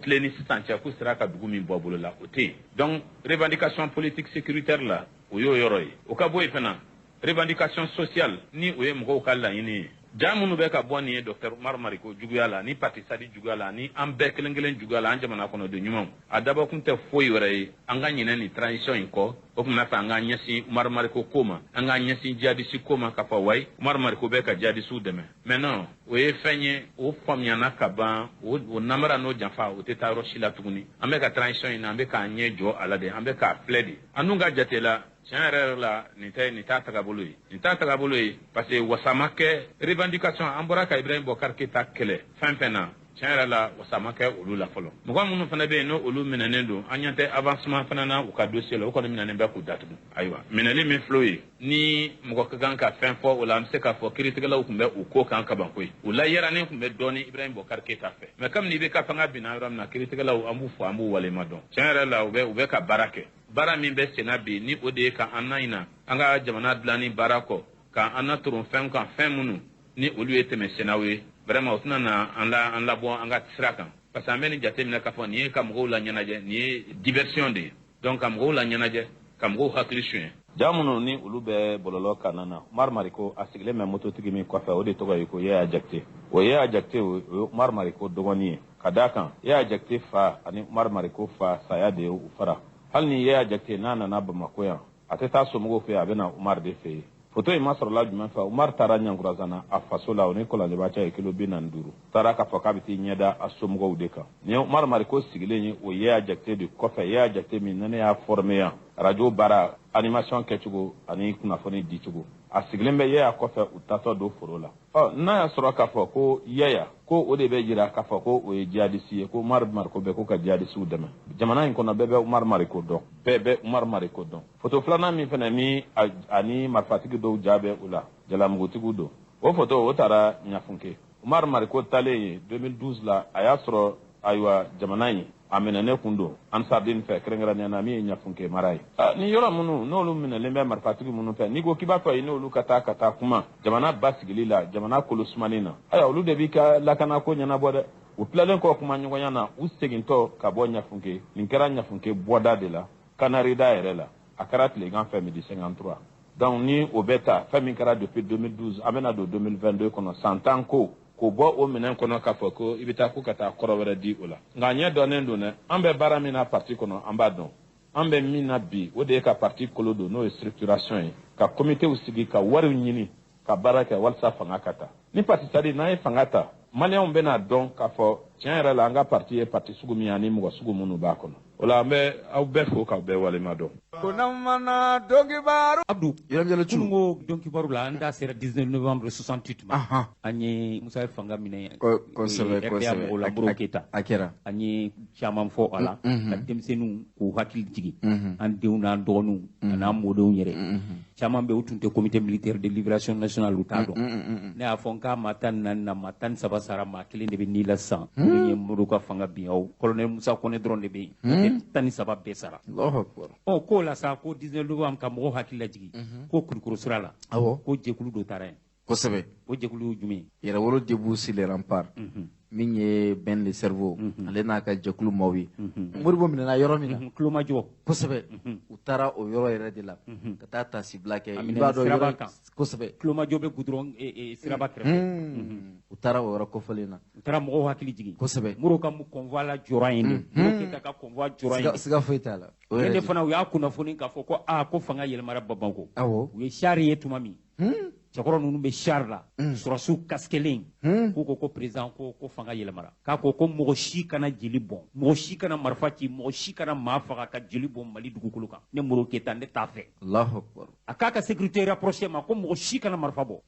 tile ni sisan cɛ k'u sera ka dugu min bɔ bolo la, o tɛ yen. Donc revendication politique sécuritaire la, o y'o yɔrɔ ye. O ka bɔ yen fana, revendication sociale ni o ye mɔgɔw ka laɲini ye. Ja minnu bɛ ka bɔ nin ye docteur Umar Mariko juguya la, ni parti SADI juguya la, ni an bɛɛ kelen kelen juguya la, an jamana kɔnɔden ɲumanw, a dabɔkun tɛ foyi wɛrɛ ye an ka ɲinɛ nin transition in kɔ. O tun b'a fɛ an k'an ɲɛsin Umar Mariko ko ma, an k'an ɲɛsin jihadisi ko ma, k'a fɔ wayi, Umar Mariko bɛ ka jihadisiw dɛmɛ. Mais non, o ye fɛn ye, o faamuyana ka ban. O namara n'o janfa, o tɛ taa yɔrɔ si la tuguni. An bɛ ka transition in na, an bɛ k'an ɲɛ jɔ a la de, an bɛ k'a filɛ de. An dun ka jate la, tiɲɛ yɛrɛ yɛrɛ la, nin tɛ nin t'a tagabolo ye, nin t'a tagabolo ye, parce que wasa ma kɛ revendication. An bɔra ka Ibrahim Boubacar Keïta kɛlɛ fɛn fɛn na, tiɲɛ yɛrɛ la, wasa ma kɛ olu la fɔlɔ. Mɔgɔ minnu fana bɛ yen n'o olu minɛnen don, an ɲɛ tɛ avancement fana na u ka dossier la. O kɔni minɛnen bɛ k'u datugu. Ayiwa, minɛli min filɛ o ye, ni mɔgɔ ka kan ka fɛn fɔ o la, an bɛ se k'a fɔ kiiritigɛlaw tun bɛ u ko kan kaban koyi. U layɛrannen tun bɛ dɔɔni Ibrahim Boubacar Keïta fɛ. Mais comme n'i bɛ ka fanga binna yɔrɔ min na, kiiritigɛlaw, an b'u fɔ, an b'u waleɲuman dɔn. Tiɲɛ yɛrɛ la, u bɛ ka baara kɛ. Baara min bɛ senna bi, ni o de ye ka an na ɲina an ka jamana dilanni baara kɔ, ka an na toron fɛn kan, fɛn minnu ni olu ye tɛmɛ sennaw ye, vraiment o tɛna na an la an labɔ an ka sira kan, parce que an bɛ nin jate minɛ k'a fɔ nin ye ka mɔgɔw la ɲɛnajɛ, nin ye diversion de ye. Donc ka mɔgɔw la ɲɛnajɛ, ka mɔgɔw hakili suɲɛ. Ja minnu ni olu bɛ bɔlɔlɔ kan na, Umar Mariko a sigilen bɛ mototigi min kɔfɛ, o de tɔgɔ ye ko Yaya Jakite. O Yaya Jakite, o ye Umar Mariko dɔgɔnin ye, ka d'a kan Yaya Jakite fa ani Umar Mariko fa, saya de ye u fara. Hali ni Yaya Jakite n'a nana Bamako yan, a tɛ taa somɔgɔw fɛ yen, a bɛ na Umar de fɛ yen. Foto in ma sɔrɔla jumɛn fɛ? Umar taara Ɲankurazana, a faso la, o ni Kɔlɔnjɛba cɛ ye kilo 45. Taara k'a fɔ k'a bɛ t'i ɲɛda a somɔgɔw de kan. Nin ye Umar Mariko sigilen ye o Yaya Jakite de kɔfɛ. Yaya Jakite min ne y'a formé yan. Radio baara, animation kɛcogo ani kunnafoni dicogo. A sigilen bɛ Yaya kɔfɛ, u taatɔ don foro la. Ɔ, n'a y'a sɔrɔ k'a fɔ ko Yaya ko o de bɛ jira k'a fɔ ko o ye jihadisi ye, ko Umaru Mariko bɛ ko ka jihadisiw dɛmɛ jamana in kɔnɔ, bɛɛ bɛ Umaru Mariko dɔn, bɛɛ bɛ Umaru Mariko dɔn. Foto filanan min fana ni ani marifatigi dɔw ja bɛ u la, jalamugutigiw don, o foto o taara Ɲafunke. Umaru Mariko talen ye 2012 la, a y'a sɔrɔ ayiwa jamana in a minɛnen kun don Ansardine fɛ, kɛrɛnkɛrɛnnenya na min ye Ɲafunke mara ye. Ni yɔrɔ minnu n'olu minɛlen bɛ marifatigi minnu fɛ, n'i ko k'i b'a fɔ i n'olu ka taa kuma jamana basigili la, jamana kolo sumani na, ayiwa, olu de b'i ka lakanako ɲɛnabɔ dɛ. U tilalen kɔ kuma ɲɔgɔnya na, u segintɔ ka bɔ Ɲafunke, nin kɛra Ɲafunke bɔda de la, Kanarida yɛrɛ la, a kɛra tilegan fɛ, midi 53. Donc ni o bɛ ta, fɛn min kɛra depuis 2012, an bɛna don 2022 kɔnɔ, san 10 ko k'o bɔ o minɛn kɔnɔ k'a fɔ ko i bɛ taa ko ka taa kɔrɔ wɛrɛ di o la. Nka ɲɛ dɔnnen don dɛ, an bɛ baara min na parti kɔnɔ, an b'a dɔn. An bɛ min na bi, o de ye ka parti kolo don, n'o ye structuration ye, ka comitéw sigi, ka wariw ɲini, ka baara kɛ walasa fanga ka ta. Ni parti sadi n'an ye fanga ta, maliyɛnw bɛna dɔn k'a fɔ tiɲɛ yɛrɛ la, an ka parti ye parti sugu min ye ani mɔgɔ sugu minnu b'a kɔnɔ. O la, an bɛ aw bɛɛ fo k'aw bɛɛ walema dɔn. Abdou, Yɛrɛ. Kununko don kibaru la, an da sera 19 novembre 68 ma, an ye Musa ye fanga minɛ. Kosɛbɛ. RDA mɔgɔw la, Modibo Keyita. A kɛra. An ye caman fɔ a la ka denmisɛnninw k'u hakili jigin, an denw n'an dɔgɔninw an'an mɔdenw yɛrɛ. Caman bɛ, u tun tɛ Comité militaire de libération nationale, u t'a dɔn. Ne y'a fɔ n k'a maa 14 na, maa 13 sara, maa kelen de bɛ ni la sisan, o de ye Modibo ka fanga bin. Aw colonel Musa Kɔnɛ dɔrɔn de bɛ yen, 13 bɛɛ sara. Allahu akbar. Ɔ, k'o la sa, ko 19 novembre, ka mɔgɔw hakili lajigin ko Kulukoro sira la, ko jɛkulu dɔ taara yen. O jɛkulu ye jumɛn ye? Yɛrɛwolo Debout sur les remparts, min ye Ben le Cerveau, ale n'a ka jɛkulu maaw ye. Modibo minɛna yɔrɔ min na, Kulomajɔ. Kosɛbɛ, u taara o yɔrɔ yɛrɛ de la ka taa tasibila kɛ. A I minɛna b'a dɔn siraba yɔrɔ kan. Kosɛbɛ. Kulomajɔ bɛ goudron siraba kɛrɛfɛ. U taara o yɔrɔ kofɔlen na. U taara mɔgɔw hakili jigin. Kosɛbɛ. Modibo ka convoi la jɔra yen de, Modibo Keyita ka convoi jɔra yen de. Siga foyi t'a la. O Ne yɛrɛ de de. fana, u y'a kunnafoni k'a fɔ ko aa, ko fanga yɛlɛmara Bamakɔ. U ye char ye tuma min, cɛkɔrɔ ninnu bɛ char la, sɔrɔsiw kasikelen, k'u ko président ko fanga yɛlɛmara, k'a ko mɔgɔ si kana jeli bɔn, mɔgɔ si kana marifa ci, mɔgɔ si kana maa faga ka jeli bɔn Mali dugukolo kan. Ne Modibo Keyita, ne t'a fɛ. Allahu akbar. A k'a ka sécurité rapprochée ma ko mɔgɔ si kana marifa bɔ.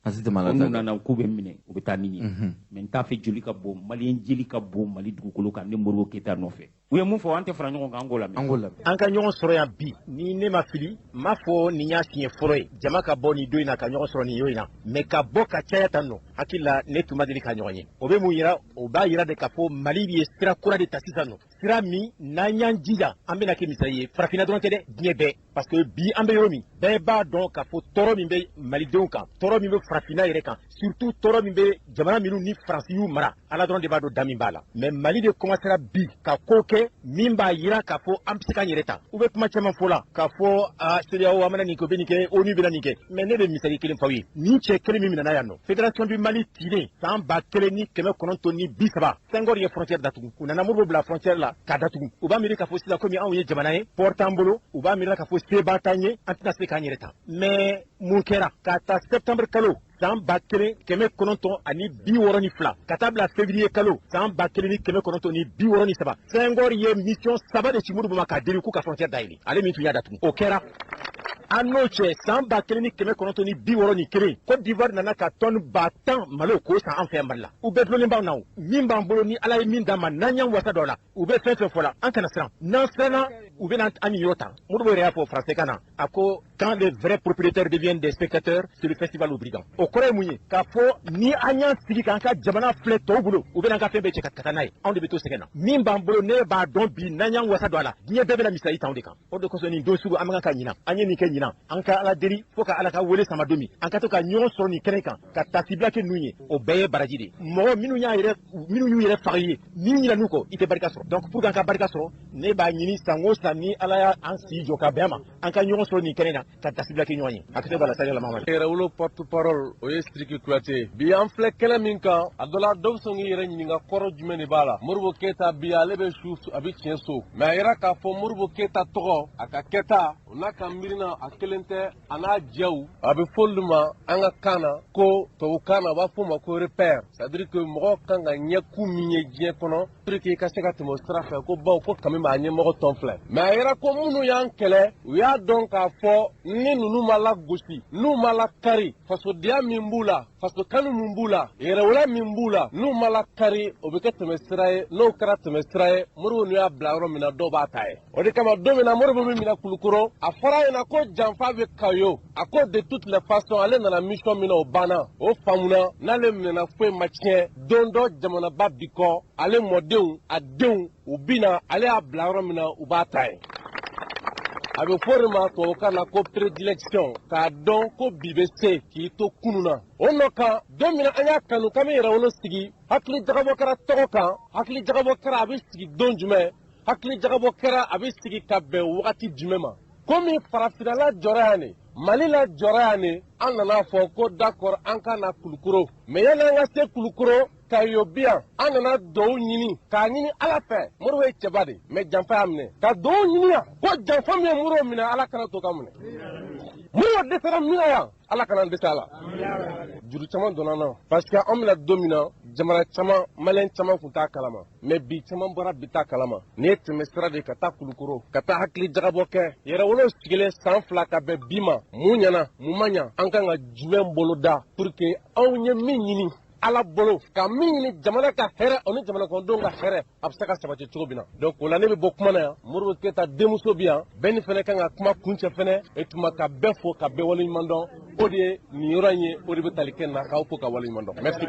A si tɛmɛ ko ala n'u ta kan. nana k'u bɛ minɛ, u bɛ taa ni ye, mais n t'a fɛ joli ka bɔn, maliyɛn jeli ka bɔn Mali dugukolo kan ne Modibo Keyita nɔfɛ. U ye mun fɔ, an tɛ fara ɲɔgɔn kan, an k'o lamɛn. An k'o lamɛn. An ka ɲɔgɔn sɔrɔ yan bi, ni ne ma fili, n m'a fɔ nin y'a siɲɛ fɔlɔ ye jama ka bɔ nin don in na ka ɲɔgɔn sɔrɔ nin yɔrɔ in na, mais ka bɔ ka caya tan nɔ, hakili la ne tun ma deli ka ɲɔgɔn ye. O bɛ mun yira? O b'a yira de k'a fɔ Mali ye sira kura de ta sisan nɔ, sira min n'an y'an jija, an bɛna kɛ misali ye farafinna dɔrɔn tɛ dɛ, diɲɛ bɛɛ, parce que bi an bɛ yɔrɔ min, bɛɛ b'a dɔn k'a fɔ tɔɔrɔ min bɛ malidenw kan, tɔɔrɔ min bɛ farafinna yɛrɛ kan, surtout tɔɔrɔ min bɛ jamana minnu ni Faransi y'u mara, Ala dɔrɔn de b'a dɔn da min b'a la. Mais Mali de commencera bi ka ko kɛ min b'a yira k'a fɔ an bɛ se k'an yɛrɛ ta. U bɛ kuma caman fɔ la k'a fɔ a CEDEAO, an bɛna nin kɛ, u bɛ nin kɛ, ONU bɛna nin kɛ, mais ne bɛ misali kelen f'aw ye. Nin cɛ kelen min minɛna yan nɔ, Fédération du Mali cilen san 1930, Senghor ye frontière datugu. U nana Modibo bila frontière la k'a datugu. U b'a miiri k'a fɔ sisan komi anw ye jamana ye, port t'an bolo, u b'a miiri k'a fɔ seba t'an ye, an tɛna se k'an yɛrɛ ta. Mais mun kɛra? K'a ta septembre kalo san 1962 ka taa bila février kalo san 1963, Senghor ye mission saba de ci Modibo ma k'a deli k'u ka frontière dayɛlɛ, ale min tun y'a datugu. O kɛra an n'o cɛ, san 1961, Côte d'Ivoire nana ka tonne 10 000 malo k'o san an fɛ yan Mali la. U bɛɛ dulonnen b'anw na. O min b'an bolo, ni Ala ye min d'an ma, n'an y'an wasa dɔ la, u bɛ fɛn fɛn fɔ la, an kana siran. N'an siranna, u bɛna an niyɔrɔ ta. Modibo yɛrɛ y'a fɔ français kan na, a ko: quand les vrais propriétaires deviennent des spectateurs, c'est le festival aux brigands. O kɔrɔ ye mun ye? K'a fɔ ni an y'an sigi k'an ka jamana filɛ tɔw bolo, u bɛna an ka fɛn bɛɛ cɛ ka taa n'a ye, anw de bɛ to sɛgɛn na. Min b'an bolo, ne b'a dɔn bi, n'an y'an wasa don a la, diɲɛ bɛɛ bɛna misali ta anw de kan. O de kosɔn nin don sugu, an bɛ kan ka ɲinan, an ye nin kɛ ɲinan, an ka Ala deli fo ka Ala ka wele sama don min, an ka to ka ɲɔgɔn sɔrɔ nin kɛnɛ kan ka tasibila kɛ ninnu ye. O bɛɛ ye baraji de ye. Mɔgɔ minnu y'a yɛrɛ, minnu y'u yɛrɛ faga i ye, n'i ɲinɛn'u kɔ, i tɛ barika sɔrɔ. Donc pour que an ka barika sɔrɔ, ne b'a ɲini san o san, ni Ala y'an si jɔ ka bɛn ma, an ka ɲɔgɔn sɔrɔ nin kɛnɛ na. ka tasibila kɛ ɲɔgɔn ye. Hakɛto b'a la sani lamama. Yɛrɛwolo porte parole o ye Sidiki Kuyate. Bi an filɛ kɛnɛ min kan, a dɔ la dɔw bɛ sɔn k'i yɛrɛ ɲininka kɔrɔ jumɛn de b'a la. Modibo Keyita bi ale bɛ su a bɛ tiɲɛ so, mais a yira k'a fɔ Modibo Keyita tɔgɔ a ka kɛta o n'a ka miirina a kelen tɛ, a n'a jɛw. A bɛ fɔ olu ma an ka kan na ko tubabukan na u b'a fɔ o ma ko repère, c'est à dire que mɔgɔ kan ka ɲɛkun min ye diɲɛ kɔnɔ pour que i ka se ka tɛmɛ o sira fɛ, ko bawo ko kami b'a ɲɛmɔgɔ tɔn filɛ. Mais a yira ko minnu y'an kɛlɛ, u y'a dɔn k'a fɔ ni ninnu ma lagosi, n'u ma lakari, fasodenya min b'u la, fasokanu min b'u la, yɛrɛwolo min b'u la, n'u ma lakari, o bɛ kɛ tɛmɛ sira ye. N'o kɛra tɛmɛ sira ye, Modibo n'u y'a bila yɔrɔ min na, dɔw b'a ta ye. O de kama don min na Modibo bɛ minɛ Kulukoro, a fɔra a ɲɛna ko janfa bɛ Kayo. A ko de toutes les façons ale nana mission min na, o banna, o faamuna. N'ale minɛna, foyi ma tiɲɛ. Don dɔ jamanaba bi kɔ, ale mɔdenw a denw u bɛ na, ale y'a bila yɔrɔ min na, u b'a ta ye. A bɛ fɔ o de ma tubabukan na ko prédilection, k'a dɔn ko bi bɛ se k'i to kunun na. O nɔ kan, don min na an y'a kanu k'an bɛ yɛrɛwolo sigi, hakili jagabɔ kɛra tɔgɔ kan. Hakili jagabɔ kɛra a bɛ sigi don jumɛn? Hakili jagabɔ kɛra a bɛ sigi ka bɛn wagati jumɛn ma? Komi farafinna la jɔra yan de, Mali la jɔra yan de, an nana fɔ ko d'accord, an ka na Kulukoro. Mais yanni an ka se Kulukoro, Kayo bi yan, an nana duwawu ɲini k'a ɲini Ala fɛ. Modibo ye cɛba de, mais janfa y'a minɛ. Ka duwawu ɲini yan ko janfa min ye Modibo minɛ, Ala kana to ka minɛ. Modibo dɛsɛra min na yan, Ala kana dɛsɛ a la. Juru caman donna an na, parce que an bɛna don min na, jamana caman, maliyɛn caman tun t'a kalama, mais bi caman bɔra bi t'a kalama. Nin ye tɛmɛ sira de ye ka taa Kulukoro, ka taa hakili jagabɔ kɛ. Yɛrɛwolo sigilen san 2 ka bɛn bi ma, mun ɲɛna, mun ma ɲa, an kan ka jumɛn bolo da pour que anw ye min ɲini Ala bolo, ka min ɲini jamana ka hɛrɛ o ni jamana kɔnɔdenw ka hɛrɛ, a bɛ se ka sabati cogo min na. Donc o la ne bɛ bɔ kuma na yan. Modibo Keyita denmuso bi yan, bɛɛ ni fɛnɛ kan ka kuma kuncɛ fɛnɛ, e tuma ka bɛɛ fo ka bɛɛ waleɲuman dɔn. O de ye nin yɔrɔ in ye, o de bɛ tali kɛ na k'aw fo ka waleɲuman dɔn. Merci.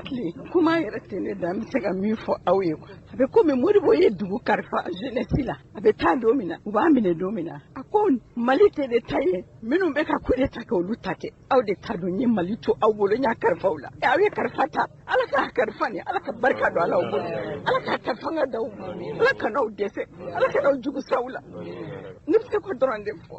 Kuma yɛrɛ tɛ ne da, n bɛ se ka min fɔ aw ye quoi. A bɛ komi Modibo ye dugu kalifa jeunesse la, a bɛ taa don min na, u b'a minɛ don min na, a ko Mali tɛ ne ta ye, minnu bɛ ka coup d'État kɛ olu ta tɛ, aw de ta don, n ye Mali to aw bolo, n y'a kalifa aw la. Aw ye kalifa ta, Ala k'a kalifa nin, Ala ka barika don Ala bolo, Ala k'a ta fanga d'aw ma, Ala kan'aw dɛsɛ, Ala kan'aw jugu s'aw la. Ne bɛ se k'o dɔrɔn de fɔ.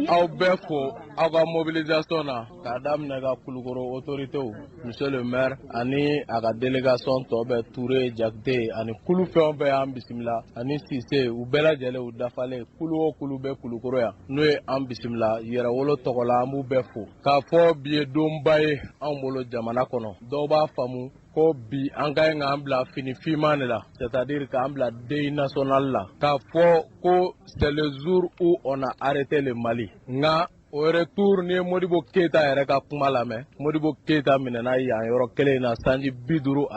Aw bɛɛ fo aw ka mobilisation na, k'a daminɛ ka Kulukoro autorités, monsieur le maire ani a ka délégation tɔ bɛɛ, Touré, Jakite ani kulu fɛn o fɛn y'an bisimila, ani Sise, u bɛɛ lajɛlen u dafalen, kulu o kulu bɛ Kulukoro yan n'o ye an bisimila yɛrɛwolo tɔgɔ la, an b'u bɛɛ fo. K'a fɔ bi ye donba ye anw bolo jamana kɔnɔ. Dɔw b'a faamu ko bi an ka ɲi k'an bila fini finman de la, c'est-à-dire k'an bila deuil national la, k'a fɔ ko c'est le jour où on a arrêté le Mali. Nka au retour, ni ye Modibo Keyita yɛrɛ ka kuma lamɛn, Modibo Keyita minɛna yan yɔrɔ kelen in na sanji 53.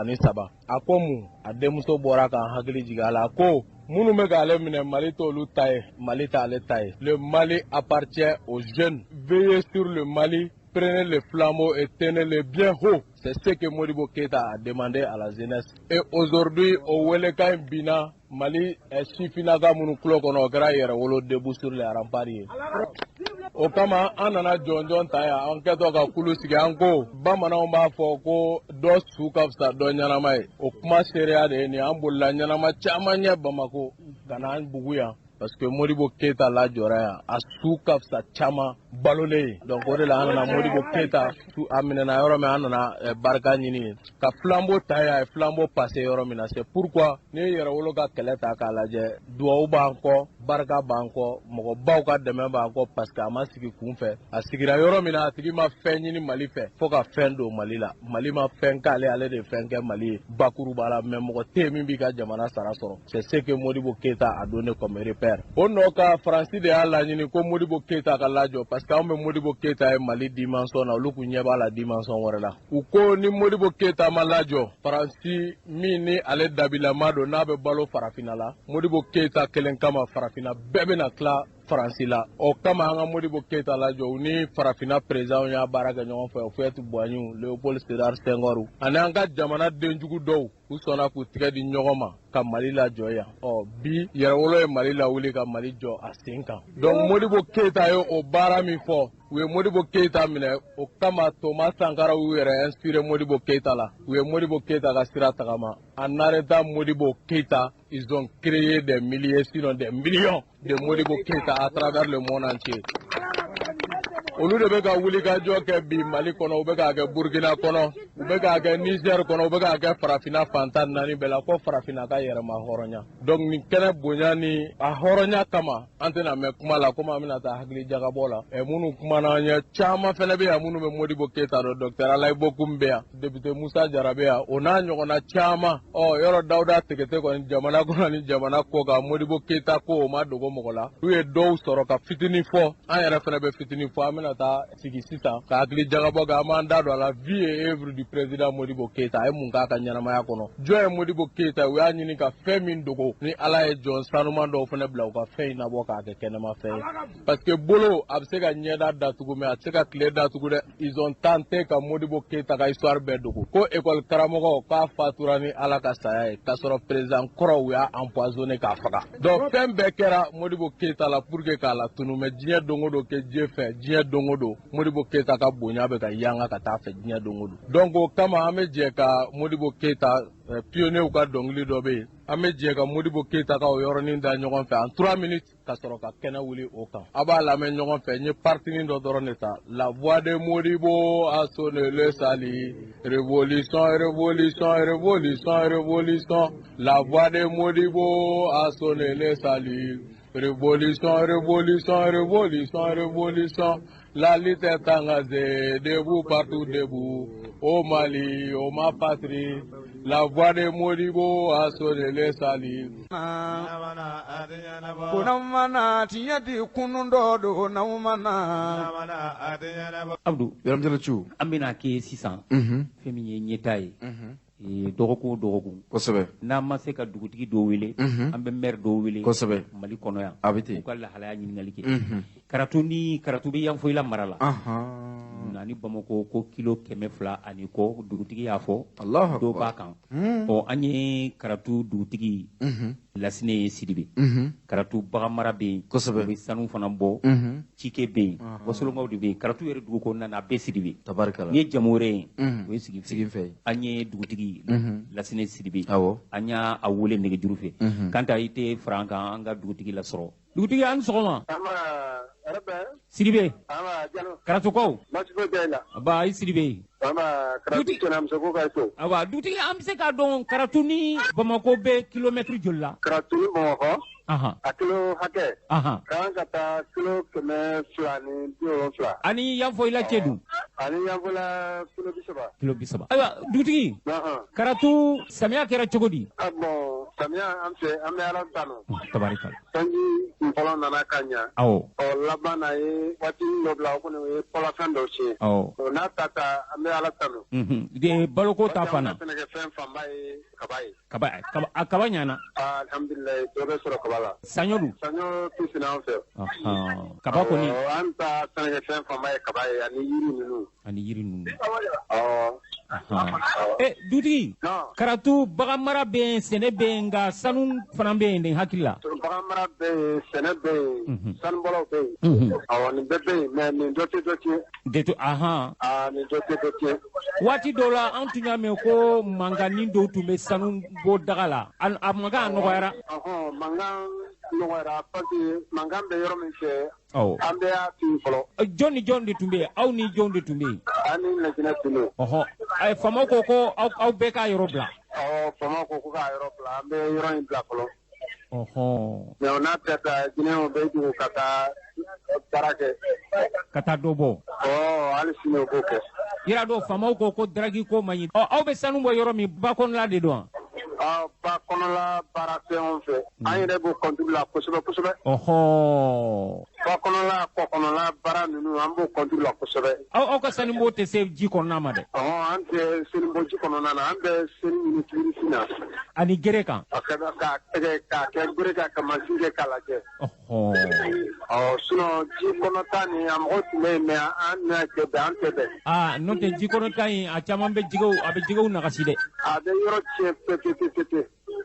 A ko mun? A denmuso bɔra k'an hakili jigin a la, a ko minnu bɛ k'ale minɛ, Mali t'olu ta ye, Mali t'ale ta ye. Le Mali appartient aux jeunes. Veillez sur le Mali, prenez le flambeau et tenez-le bien haut. C'est ce que Modibo Keïta a demandé à la jeunesse. Et aujourd'hui, o welekan in binna Mali sifinnaka minnu tulo kɔnɔ, o kɛra yɛrɛwolo debout sur les remparts ye. O kama an nana jɔnjɔn ta yan, an kɛtɔ ka kulu sigi, an ko bamananw b'a fɔ ko dɔ su ka fisa dɔ ɲɛnama ye. O kuma seereya de ye nin ye. An bolila ɲɛnama caman ɲɛ Bamako ka na an bugu yan, parce que Modibo Keïta lajɔra yan, a su ka fisa caman balolen ye. Donc o de la an nana Modibo Keïta su a minɛna yɔrɔ min, an nana barika ɲini ka flambeau ta yan, a ye flambeau passé yɔrɔ min na. C'est pourquoi n'i ye yɛrɛwolo ka kɛlɛ ta k'a lajɛ, duwawu b'an kɔ, barika b'an kɔ, mɔgɔbaw ka dɛmɛ b'an kɔ, parce que a ma sigi kun fɛ. A sigira yɔrɔ min na, a tigi ma fɛn ɲini Mali fɛ fo ka fɛn don Mali la. Mali ma fɛn k'ale, ale de ye fɛn kɛ Mali ye bakuruba la, mais mɔgɔ tɛ yen min b'i ka jamana sara sɔrɔ. C'est ce que Modibo Keïta a donné comme repère. O nɔ ka Faransi de y'a laɲini ko Modibo Keïta ka lajɔ, parce que anw bɛ Modibo Keïta ye Mali dimension na, olu kun ɲɛ b'a la dimension wɛrɛ la. U ko ni Modibo Keïta ma lajɔ, Faransi min ni ale dabilama don n'a bɛ balo farafinna la, Modibo Keïta kelen kama farafinna bɛɛ bɛna tila Faransi la. O kama an ka Modibo Keïta lajɔ. U ni farafinna présidents y'a baara kɛ ɲɔgɔn fɛ, Houphouët-Boigny, Léopold Sédar Senghor, ani an ka jamana denjugu dɔw, u sɔnna k'u tigɛ di ɲɔgɔn ma ka Mali lajɔ yan. Ɔ bi yɛrɛwolo ye Mali lawuli ka Mali jɔ a sen kan. Donc Modibo Keïta ye o baara min fɔ. U ye Modibo Keita minɛ, o kama Thomas Sankara y'u yɛrɛ inspiré Modibo Keita la. U ye Modibo Keita ka sira tagama. En arrêtant Modibo Keita, ils ont créé des milliers, sinon des millions de Modibo Keita à travers le monde entier. Olu de bɛ ka wuli ka jɔ kɛ bi Mali kɔnɔ, u bɛ k'a kɛ Burkina kɔnɔ, u bɛ k'a kɛ Niger kɔnɔ, u bɛ k'a kɛ farafinna fantan naani bɛɛ la, ko farafinna ka yɛrɛma hɔrɔnya. Donc nin kɛnɛ bonya ni a hɔrɔnya kama, an tɛna mɛn kuma la, komi an bɛna taa hakili jagabɔ la. Ɛ, minnu kumana an ɲɛ caman fɛnɛ bɛ yan, minnu bɛ Modibo Keita dɔn, docteur Alayi Bokum bɛ yan, député Musa Jara bɛ yan, o n'a ɲɔgɔnna caman. Ɔ, yɔrɔ Dawuda Tegete kɔni, jamana kɔnɔ ni jamana kɔ kan, Modibo Keita ko o ma dogo mɔgɔ la. N'u ye dɔw sɔrɔ ka fitinin fɔ, an yɛrɛ fɛnɛ bɛ fitinin fɔ. An bɛna taa sigi sisan ka hakili jagabɔ kɛ, an b'an da don a la, vie et œuvre du président Modibo Keita, a ye mun k'a ka ɲɛnamaya kɔnɔ, jɔn ye Modibo Keita, u y'a ɲini ka fɛn min dogo, ni Ala ye jɔn sanuman dɔw fɛnɛ bila u ka fɛn in nabɔ k'a kɛ kɛnɛma fɛn ye. Parce que bolo a bɛ se ka ɲɛda datugu, mais a tɛ se ka tile datugu dɛ. Ils ont tenté ka Modibo Keita ka histoire bɛɛ dogo, ko école karamɔgɔ k'a fatura ni Ala ka saya ye, k'a sɔrɔ président kɔrɔ u y'a empoisonné k'a faga. Donc fɛn bɛɛ kɛra Modibo Keita la pour que k'a latunu, mais diɲɛ don o don kɛ diɲɛ fɛ, diɲɛ don o don Modibo Keita ka bonya bɛ ka yanga ka taa fɛ diɲɛ don o don. Donc o kama an bɛ jɛ ka Modibo Keita, pionniers ka dɔnkili dɔ bɛ yen, an bɛ jɛ ka Modibo Keita ka o yɔrɔnin da ɲɔgɔn fɛ en 3 minutes, ka sɔrɔ ka kɛnɛ wuli o kan. A b'a lamɛn ɲɔgɔn fɛ. N ye partinin dɔ dɔrɔn de ta. La voix de Modibo a sonné le salut, révolution, révolution, révolution, révolution. La voix de Modibo a sonné le salut, révolution, révolution, révolution, révolution. La lutte est engagée, debout partout, debout, au Mali, au ma patrie. La voix de Modibo a sonné le salut. Ko n'aw mana tiɲɛ di kunun dɔ don, n'aw mana. Abdou. Yaramjala Cu. An bɛna kɛ sisan fɛn min ye ɲɛta ye, dɔgɔkun o dɔgɔkun. N'an ma se ka dugutigi dɔw wele, an bɛ maire dɔw wele. Mali kɔnɔ yan. A bɛ ten. U ka lahalaya ɲininkali kɛ. Karatu ni Karatu bɛ Yanfolila mara la. Ani Bamakɔ ko kilo 200 ani kɔ, dugutigi y'a fɔ. Alahu. Dɔw b'a kan. Ɔ, an ye Karatu dugutigi Lasinɛ Sidibe. Karatu baganmara bɛ yen. U bɛ sanu fana bɔ. Cike bɛ yen. Wasolonkaw de bɛ yen. Karatu yɛrɛ dugu kɔnɔna na, a bɛɛ Sidibe. Tabarikala. N'i ye jamu wɛrɛ ye, o ye sigi fɛ. An ye dugutigi Lasinɛ Sidibe. Awɔ. An y'a wele nɛgɛjuru fɛ. Kanta i tɛ fara an kan, an ka dugutigi lasɔrɔ. Dugutigi, an sɔgɔma. Sidibe. Karatukaw. Ba i Sidibe. Awa, dugutigi, an bɛ se k'a dɔn Karatu ni Bamakɔ bɛ kilomɛtiri joli la? Karatu ni Bamakɔ, a kilo hakɛ ka kan ka taa kilo 270. Ani Yanfolila cɛ dun? Ani Yanfolila kilo 30. Kilo 30. Ayiwa dugutigi, Karatu samiya kɛra cogo di? Ah bon, samiya an fɛ, an bɛ Ala tanu. Tabarikala. Sanji kun fɔlɔ nana ka ɲa. Awɔ. Ɔ, laban na ye waati dɔ bila, o kɔni o ye fɔlɔfɛn dɔ tiɲɛ. Awɔ. O n'a ta ta, an bɛ Ala tanu. De baloko ta fana. Sɛnɛkɛfɛn fanba ye kaba ye. Kaba, a kaba ɲana. Alhamdulilayi, dɔ bɛ sɔrɔ kaba la. Saɲɔ dun? Saɲɔ tɛ sɛnɛ an fɛ. Kaba kɔni. An ta sɛnɛkɛfɛn fanba ye kaba ye ani yiri ninnu. Ani yiri ninnu. Awɔ. Dugutigi, Karatu baganmara bɛ yen, sɛnɛ bɛ yen, nka sanu fana bɛ yen nin hakili la. Baganmara bɛ yen, sɛnɛ bɛ yen, sanubɔlaw bɛ yen. Awɔ, nin bɛɛ bɛ yen, mais nin dɔ tɛ dɔ tiɲɛ. De to ahan. Aa, nin dɔ tɛ dɔ tiɲɛ. Waati dɔw la, an tun y'a mɛn ko mankannin dɔw tun bɛ sanu bɔ daga la. A mankan a nɔgɔyara. Ɔhɔn, mankan nɔgɔyara parce que mankan bɛ yɔrɔ min fɛ. Awɔ. An bɛɛ y'a to yen fɔlɔ. Jɔn ni jɔn de tun bɛ yen? Aw ni jɔn de tun bɛ yen? An ni Laginɛ tun don. Ɔhɔn, faamaw ko ko aw bɛɛ k'a yɔrɔ bila. Awɔ, faamaw ko k'a yɔrɔ bila, an bɛ yɔrɔ in bila fɔlɔ. Ɔhɔn. Mais o n'a ta ta, Guinéenw bɛ jigin ka taa baara kɛ. Ka taa dɔ bɔ. Ɔ, hali sini o b'o kɛ. Yira dɔn, faamaw ko ko daraki ko man ɲi. Ɔ, aw bɛ sanu bɔ yɔrɔ min, ba kɔnɔla de don wa? Ba kɔnɔla baara fɛn o fɛn, an yɛrɛ b'o compte la kosɛbɛ kosɛbɛ. Ɔhɔn. Ba kɔnɔla, kɔ kɔnɔla baara ninnu, an b'o compte la kosɛbɛ. Aw ka sanu bɔ tɛ se ji kɔnɔna ma dɛ. Ɔhɔn, an tɛ sanu bɔ ji kɔnɔna na, an bɛ sanu ɲini kirisi na. Ani gere kan. A ka k'a tɛgɛ k'a kɛ gere kan, ka mansin kɛ k'a lajɛ. Ɔhɔn. Ɔ, sinon ji kɔnɔta nin, a mɔgɔ tun bɛ yen, mais an n'a cɛ bɛn, an tɛ bɛn. Aa, n'o tɛ ji kɔnɔta in, a caman bɛ jɛgɛw, a bɛ jɛgɛw nagasi dɛ. A bɛ yɔrɔ tiɲɛ pewu pewu pewu.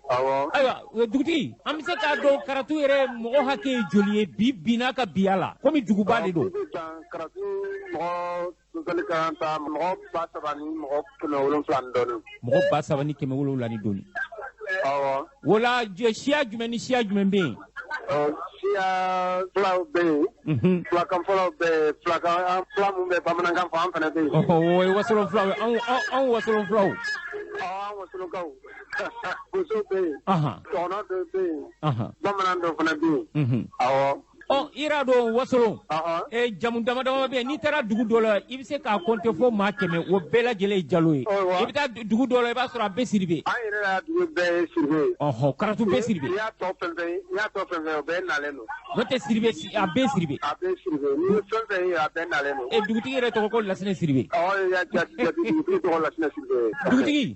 Awɔ. Ayiwa dugutigi, an bɛ se k'a dɔn Karatu yɛrɛ mɔgɔ hakɛ ye joli ye bi bi n'a ka biya la, komi duguba de don. Karatu mɔgɔ totali kan ta mɔgɔ 3700 ni dɔɔnin. Mɔgɔ 3700 ni dɔɔnin. Awɔ. O la siya jumɛn ni siya jumɛn bɛ yen? Siya filaw bɛ yen. Filakan fɔlɔw bɛ yen, filakan fila mun bɛ bamanankan fɔ an fana bɛ yen. O ye wasolon filaw ye, anw wasolon filaw. Awɔ, an wasolonkaw. Bosow bɛ yen. Tɔgɔnɔ dɔw bɛ yen. Bamanan dɔw fana bɛ yen. Awɔ. Ɔ i yɛrɛ dɔn wasolon. Jamu dama dama bɛ yen, n'i taara dugu dɔ la i bɛ se k'a compter fo maa 100, o bɛɛ lajɛlen ye Jalo ye. I bɛ taa dugu dɔ la i b'a sɔrɔ a bɛɛ Sidibe. An yɛrɛ y'a dugu bɛɛ ye Sidibe ye. Ɔhɔn, Karatu bɛɛ Sidibe. N'i y'a tɔ fɛn fɛn ye, n'i y'a tɔ fɛn fɛn ye, o bɛɛ nalen don. N'o tɛ Sidibe, a bɛɛ Sidibe. A bɛɛ Sidibe, n'i ye fɛn fɛn ye a bɛɛ nalen don. Dugutigi yɛrɛ tɔgɔ ko Lasinɛ Sidibe. Awɔ, ya jate dugutigi tɔgɔ Lasinɛ Sidibe ye. Dugutigi,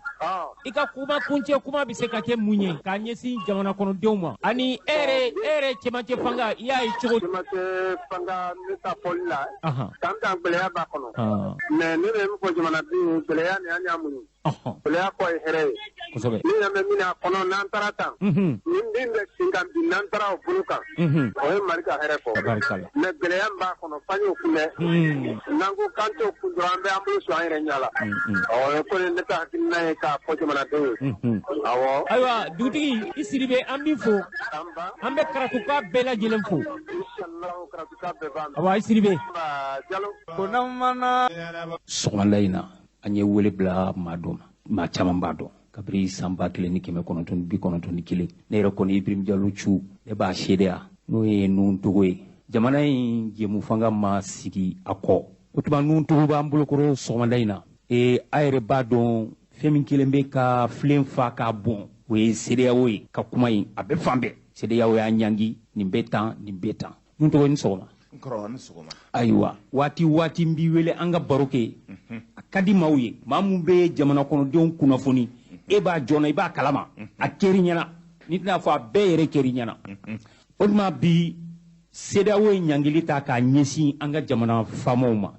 i ka kuma kuncɛ kuma bɛ se ka kɛ mun ye k'a ɲɛsin jamana kɔnɔdenw ma, ani e yɛrɛ cɛmancɛ fanga i y'a ye cogo. Cɛmancɛ fanga ne ta fɔli la. Kan tan gɛlɛya b'a kɔnɔ. Mais ne bɛ min fɔ jamanadenw ye, gɛlɛya nin an y'a muɲu. Gɛlɛya kɔ ye hɛrɛ ye. Kosɛbɛ. Ni ɲa bɛ min a kɔnɔ n'an taara tan. Ni min bɛ sen kan bi n'an taara o bolo kan. O ye Mali ka hɛrɛ fɔ. Mais gɛlɛya min b'a kɔnɔ f'an y'o kunbɛn. N'an ko k'an t'o kun dɔrɔn an bɛ an bolo sɔrɔ an yɛrɛ ɲɛ la. Awɔ, ko ne ta hakilina ye k'a fɔ jamanadenw ye. Awɔ. Ayiwa dugutigi i Sidibe, an b'i fo. An bɛ Karatuka bɛɛ lajɛlen fo. Awa i Sidibe. Sɔgɔmada in na an ye wele bila maa dɔ ma, maa caman b'a dɔn kabini san 1991 ne yɛrɛ kɔni Ibrahim Jalo Cu ne b'a seereya, n'o ye Nuhun Togo ye. Jamana in jɛmu fanga ma sigi a kɔ, o tuma Nuhun Togo b'an bolokɔrɔ sɔgɔmada in na. A yɛrɛ b'a dɔn fɛn min kelen bɛ ka filen fa k'a bɔn, o ye CEDEAO ye ka kuma in a bɛ fan bɛɛ. CEDEAO y'a ɲangi, nin bɛ tan, nin bɛ tan. Nuhun Togo, ni sɔgɔma. Ayiwa, waati waati n b'i wele an ka baro kɛ, a ka di maaw ye, maa mun bɛ jamana kɔnɔdenw kunnafoni, e b'a jɔna, i b'a kalama, a kɛr'i ɲɛna, n'i tɛna fɔ a bɛɛ yɛrɛ kɛr'i ɲɛna. O tuma bi CEDEAO ye ɲangili ta k'a ɲɛsin an ka jamana faamaw ma.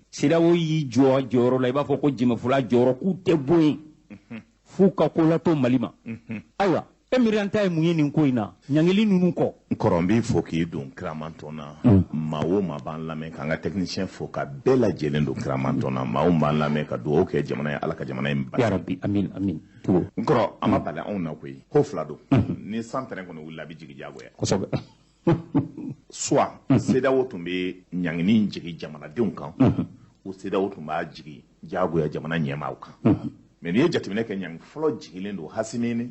CEDEAO y'i jɔ jɔyɔrɔ la, i b'a fɔ ko jɛmɛfula jɔyɔrɔ, k'u tɛ bɔ yen f'u ka ko latɔ Mali ma. Ayiwa, e miiranta ye mun ye nin ko in na, ɲangili ninnu kɔ? N kɔrɔ, n b'i fo k'i don kiramantɔn na. Maa o maa b'an lamɛn, k'an ka technicien fo ka bɛɛ lajɛlen don kiramantɔn na. Maa o maa b'an lamɛn ka dugawu kɛ jamana ye, Ala ka jamana in basi. Ya Rabbi, amin amin. N kɔrɔ, an ma bali anw na koyi, ko fila don. Ni san tɛrɛn kɔni wulila, a bɛ jigin diyagoya. Kosɛbɛ. Soit CEDEAO tun bɛ ɲangini jigin jamanadenw kan, o CEDEAO tun b'a jigin diyagoya jamana ɲɛmaaw kan. Mais n'i ye jateminɛ kɛ, ɲangi fɔlɔ jigilen don Hasimi,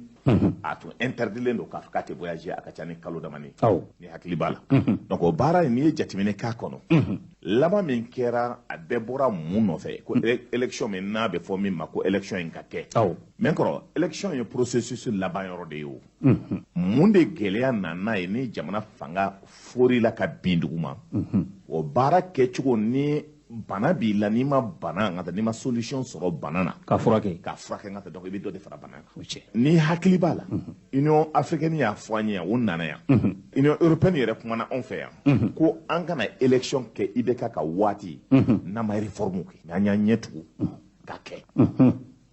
a tun interdilen don k'a fɔ k'a tɛ voyager, a ka ca ni kalo damani ni hakili b'a la. Donc o baara in, n'i ye jateminɛ k'a kɔnɔ, laban min kɛra, a bɛɛ bɔra mun nɔfɛ? Ko élection min n'a bɛ fɔ min ma ko élection in ka kɛ. Mais kɔrɔ, élection ye processus laban yɔrɔ de ye o. Mun de gɛlɛya nana ye ni jamana fanga forila ka bin dugu ma? O baara kɛcogo, ni bana b'i la, n'i ma bana n ka n'i ma solution sɔrɔ bana na k'a furakɛ, n ka donc i bɛ dɔ de fara bana kan. Ni hakili b'a la, Union africaine y'a fɔ an ye yan, o nana yan. Union européenne yɛrɛ kumana anw fɛ yan ko an kana élection kɛ IBK ka waati n'an ma réforme kɛ. Mais an y'an ɲɛ tugu ka kɛ,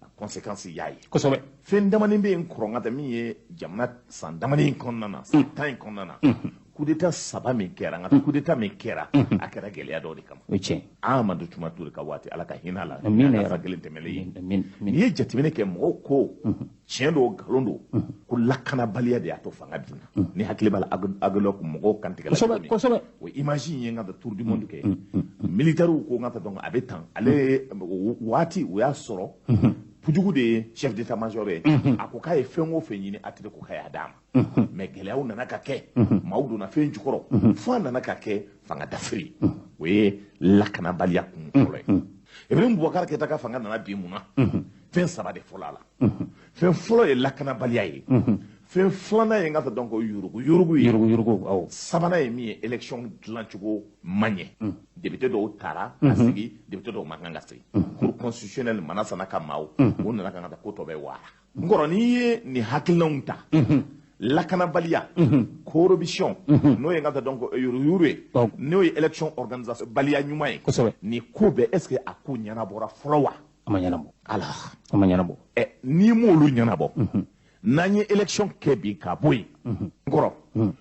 a conséquence y'a ye. Kosɛbɛ. Fɛn damani bɛ yen kɔrɔ, n ka min ye jamana san damani in kɔnɔna na, san 10 in kɔnɔna na, coup d'état 3 min kɛra, n ka coup d'état min kɛra, a kɛra gɛlɛya dɔw de kama. O tiɲɛ. Amadu Tuma Ture ka waati, Ala ka hinɛ a la, san kelen tɛmɛlen ye. N'i ye jateminɛ kɛ, mɔgɔw ko tiɲɛ don, nkalon don, ko lakanabaliya de y'a to fanga binna. Ni hakili b'a la, Aguelhok mɔgɔw kantigɛla. Kosɛbɛ, kosɛbɛ. O image in ye n ka tour du monde kɛ. Militaires ko n ka donc a bɛ tan, ale waati o y'a sɔrɔ Pujugu de ye chef d'état-major ye. A ko k'a ye fɛn o fɛn ɲini, ATT ko k'a y'a d'a ma. Mais gɛlɛyaw nana ka kɛ, maaw donna fɛn jukɔrɔ, fo a nana ka kɛ fanga dafiri. O ye lakanabaliya kun fɔlɔ ye. Ibrahim Boubacar Keïta ka fanga nana bin mun na? Fɛn 3 de fɔlɔ a la. Fɛn fɔlɔ ye lakanabaliya ye. Fɛn filanan ye n ka taa dɔn ko yurugu yurugu ye. Yurugu yurugu, awɔ. Sabanan ye min ye, élection dilancogo man ɲɛ. Député dɔw taara ka sigi, député dɔw man kan ka sigi. Cour constitutionnelle Manasana ka maaw, o nana ka taa ko tɔ bɛɛ waara. N kɔrɔ, n'i ye nin hakilinaw ta, lakanabaliya, corruption, n'o ye n ka taa dɔn ko yurugu ye, n'o ye élection organisation baliya ɲuman ye. Kosɛbɛ. Nin ko bɛɛ, est ce que a ko ɲɛnabɔra fɔlɔ wa? A ma ɲɛnabɔ. Ala. A ma ɲɛnabɔ. N'i m'olu ɲɛnabɔ, N'an ye élection kɛ bi ka bɔ yen, n kɔrɔ,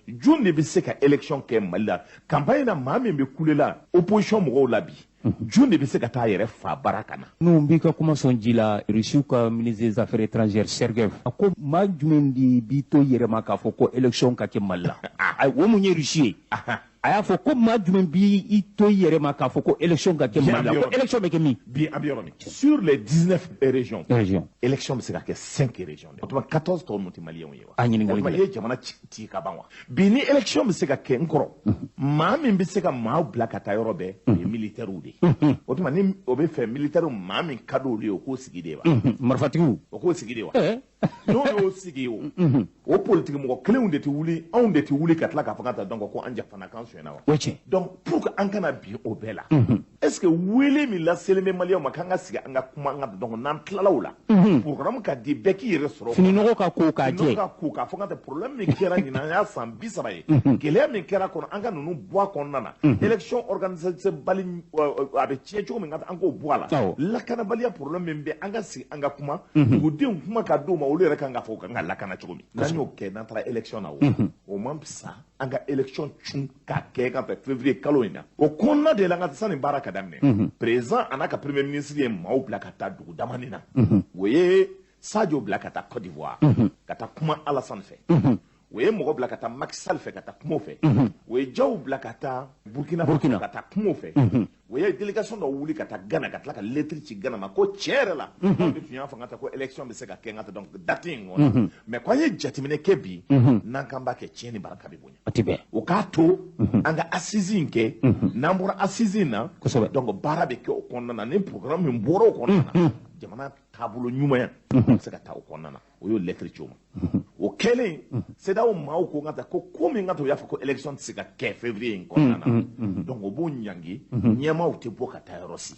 jɔn de bɛ se ka élection kɛ Mali la? Campagne na, maa min bɛ kule la opposition mɔgɔw la bi, jɔn de bɛ se ka taa yɛrɛ fa baara ka na? N'u b'i ka kuma sɔn ji la, Rusiw ka ministre des affaires étrangères Sergeyev a ko maa jumɛn de b'i to yɛrɛ ma k'a fɔ ko élection ka kɛ Mali la? O mun ye Rusi ye? A y'a fɔ ko maa jumɛn b'i to i yɛrɛ ma k'a fɔ ko élection ka kɛ Mali la, ko élection bɛ kɛ min? Bi, an bɛ yɔrɔ min, sur les 19 régions, élection bɛ se ka kɛ 5 régions de. O tuma 14 tɔ ninnu tɛ maliyɛnw ye wa? A ɲininkali. O tuma i ye jamana ci ka ban wa? Bi, ni élection bɛ se ka kɛ, n kɔrɔ, maa min bɛ se ka maaw bila ka taa yɔrɔ bɛɛ, o ye militaires de ye. O tuma ni o bɛ fɛ militaires, maa min ka d'olu ye, o k'o sigi de wa? Marifatigiw. O k'o sigi de wa? N'o y'o sigi, o politique mɔgɔ kelenw de tɛ wuli, anw de tɛ wuli ka tila k'a fɔ ka taa donc ko an jafana k'an sonyɛna wa? O tiɲɛ. Donc pour que an kana bin o bɛɛ la, est ce que wele min laselen bɛ maliyɛnw ma k'an ka sigi, an ka kuma, an ka donc n'an tilala o la, programme ka di, bɛɛ k'i yɛrɛ sɔrɔ. Fininɔgɔ ka ko k'a jɛ. Fininɔgɔ ka ko k'a fɔ ka tɛ problème min kɛra ɲinan, an y'a san 30 ye, gɛlɛya min kɛra kɔnɔ, an ka ninnu bɔ a kɔnɔna na, élection organisation bali a bɛ tiɲɛ cogo min, ka an k'o bɔ a la, lakanabaliya problème min bɛ, an ka sigi, an ka kuma, dugudenw kuma ka d'u ma, olu yɛrɛ kan ka fɔ u kan ka lakana cogo min. N'an y'o kɛ, n'an taara élection na, o man fisa an ka élection cun k'a kɛ ka fɛ février kalo in na. O kɔnɔna de la, an ka sanni baara ka daminɛ, président a n'a ka premier ministre ye maaw bila ka taa dugu damani na. O ye Sadio bila ka taa Côte d'Ivoire ka taa kuma Alassane fɛ, o ye mɔgɔ bila ka taa Macky Sall fɛ ka taa kuma o fɛ, o ye Diaw bila ka taa Burkina Faso ka taa kuma o fɛ, o ye délégation dɔ wuli ka taa Ghana ka tila ka lettre ci Ghana ma ko tiɲɛ yɛrɛ la, anw de tun y'a fɔ ka taa ko élection bɛ se ka kɛ n ka taa donc date in kɔnɔ, mais ko an ye jateminɛ kɛ bi, n'an k'an b'a kɛ, tiɲɛ ni barika bɛ bonya. O tɛ bɛn. O k'a to an ka assise in kɛ. N'an bɔra assise in na, donc baara bɛ kɛ o kɔnɔna na. Ni programme min bɔra o kɔnɔna na, jamana taabolo ɲuman bɛ se ka taa o kɔnɔna na. O y'o lettre ci o ma. O kɛlen, CEDEAO maaw ko n ka taa ko min ka taa, u y'a fɔ ko élection tɛ se ka kɛ février in kɔnɔna na, donc o b'o ɲangi, ɲɛmaaw tɛ bɔ ka taa yɔrɔ si.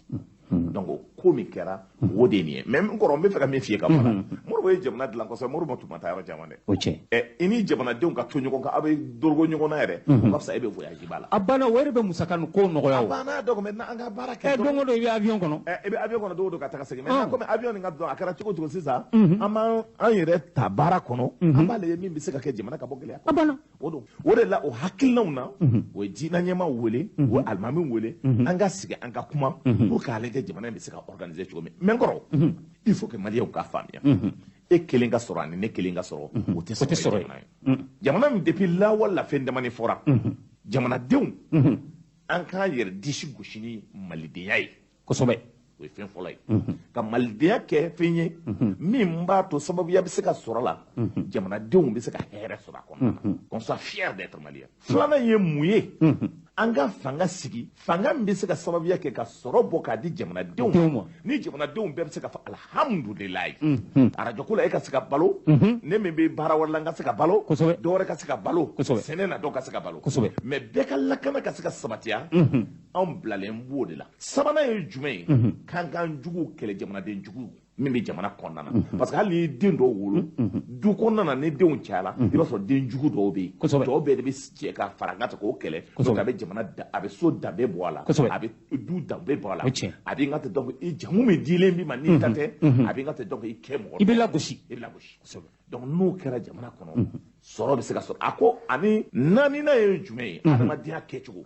Donc o ko min kɛra, o de ye nin ye. Mais n kɔrɔ, n bɛ fɛ ka min f'i ye ka fɔ la, Modibo ye jamana dilan kosɛbɛ. Modibo tun ma taa yɔrɔ caman dɛ. O tiɲɛ. Ɛ, i ni jamanadenw ka to ɲɔgɔn kan, aw bɛ dorogo ɲɔgɔn na yɛrɛ, o ka fisa e bɛ voyage ba la. A banna, o yɛrɛ bɛ musaka ko nɔgɔya o. A banna. Donc maintenant an ka baara kɛ. Ɛ, don o don i bɛ avion kɔnɔ. Ɛ, i bɛ avion kɔnɔ don o don ka taga segin. Maintenant komi avion nin ka dɔn, a kɛra cogo o cogo sisan, an b'an an yɛrɛ ta baara kɔnɔ, an b'a lajɛ min bɛ se ka kɛ jamana ka bɔ gɛlɛya kɔnɔ. A banna. O don, o de la, o hakilinaw na, o ye diinɛ ɲɛmaaw wele, o ye alimamiw wele, an ka sigi, an ka kuma pour k'a lajɛ jamana in bɛ se ka organiser cogo min. Mais n kɔrɔ, il faut que maliyɛnw k'a faamuya, e kelen ka sɔrɔ ani ne kelen ka sɔrɔ, o tɛ sɔrɔ jamana ye. Jamana min depuis lawale la, fɛn damani fɔra jamanadenw, an k'an yɛrɛ disi gosi ni malidenya ye. Kosɛbɛ. O ye fɛn fɔlɔ ye, ka malidenya kɛ fɛn ye min b'a to sababuya bɛ se ka sɔrɔ a la, jamanadenw bɛ se ka hɛrɛ sɔrɔ a kɔnɔna na, qu'on soit fier d'être malien. Filanan ye mun ye? An ka fanga sigi, fanga min bɛ se ka sababuya kɛ ka sɔrɔ bɔ k'a di jamanadenw ma, ni jamanadenw bɛɛ bɛ se ka fɔ alihamudulilayi. Arajo ko la, e ka se ka balo, ne min bɛ baara wɛrɛ la, n ka se ka balo, dɔ wɛrɛ ka se ka balo sɛnɛ na, dɔw ka se ka balo, mais bɛɛ ka lakana ka se ka sabatiya, anw bilalen b'o de la. Sabanan ye jumɛn ye? K'an k'an juguw kɛlɛ, jamanaden juguw min bɛ jamana kɔnɔna na, parce que hali n'i ye den dɔw wolo du kɔnɔna na, ni denw cayara, i b'a sɔrɔ den jugu dɔw bɛ yen, dɔw bɛɛ de bɛ jɛ ka fara an kan k'o kɛlɛ. Donc a bɛ jamana, a bɛ so danbe bɔ a la, a bɛ du danbe bɔ a la, a bɛ n ka tɛ donc i jamu min dilen b'i ma n'i ta tɛ, a bɛ n ka tɛ donc i kɛ mɔgɔ. I bɛ lagosi. I bɛ lagosi. Donc n'o kɛra jamana kɔnɔ, sɔrɔ bɛ se ka sɔrɔ a ko. Ani naaninan ye jumɛn ye? Adamadenya kɛcogo.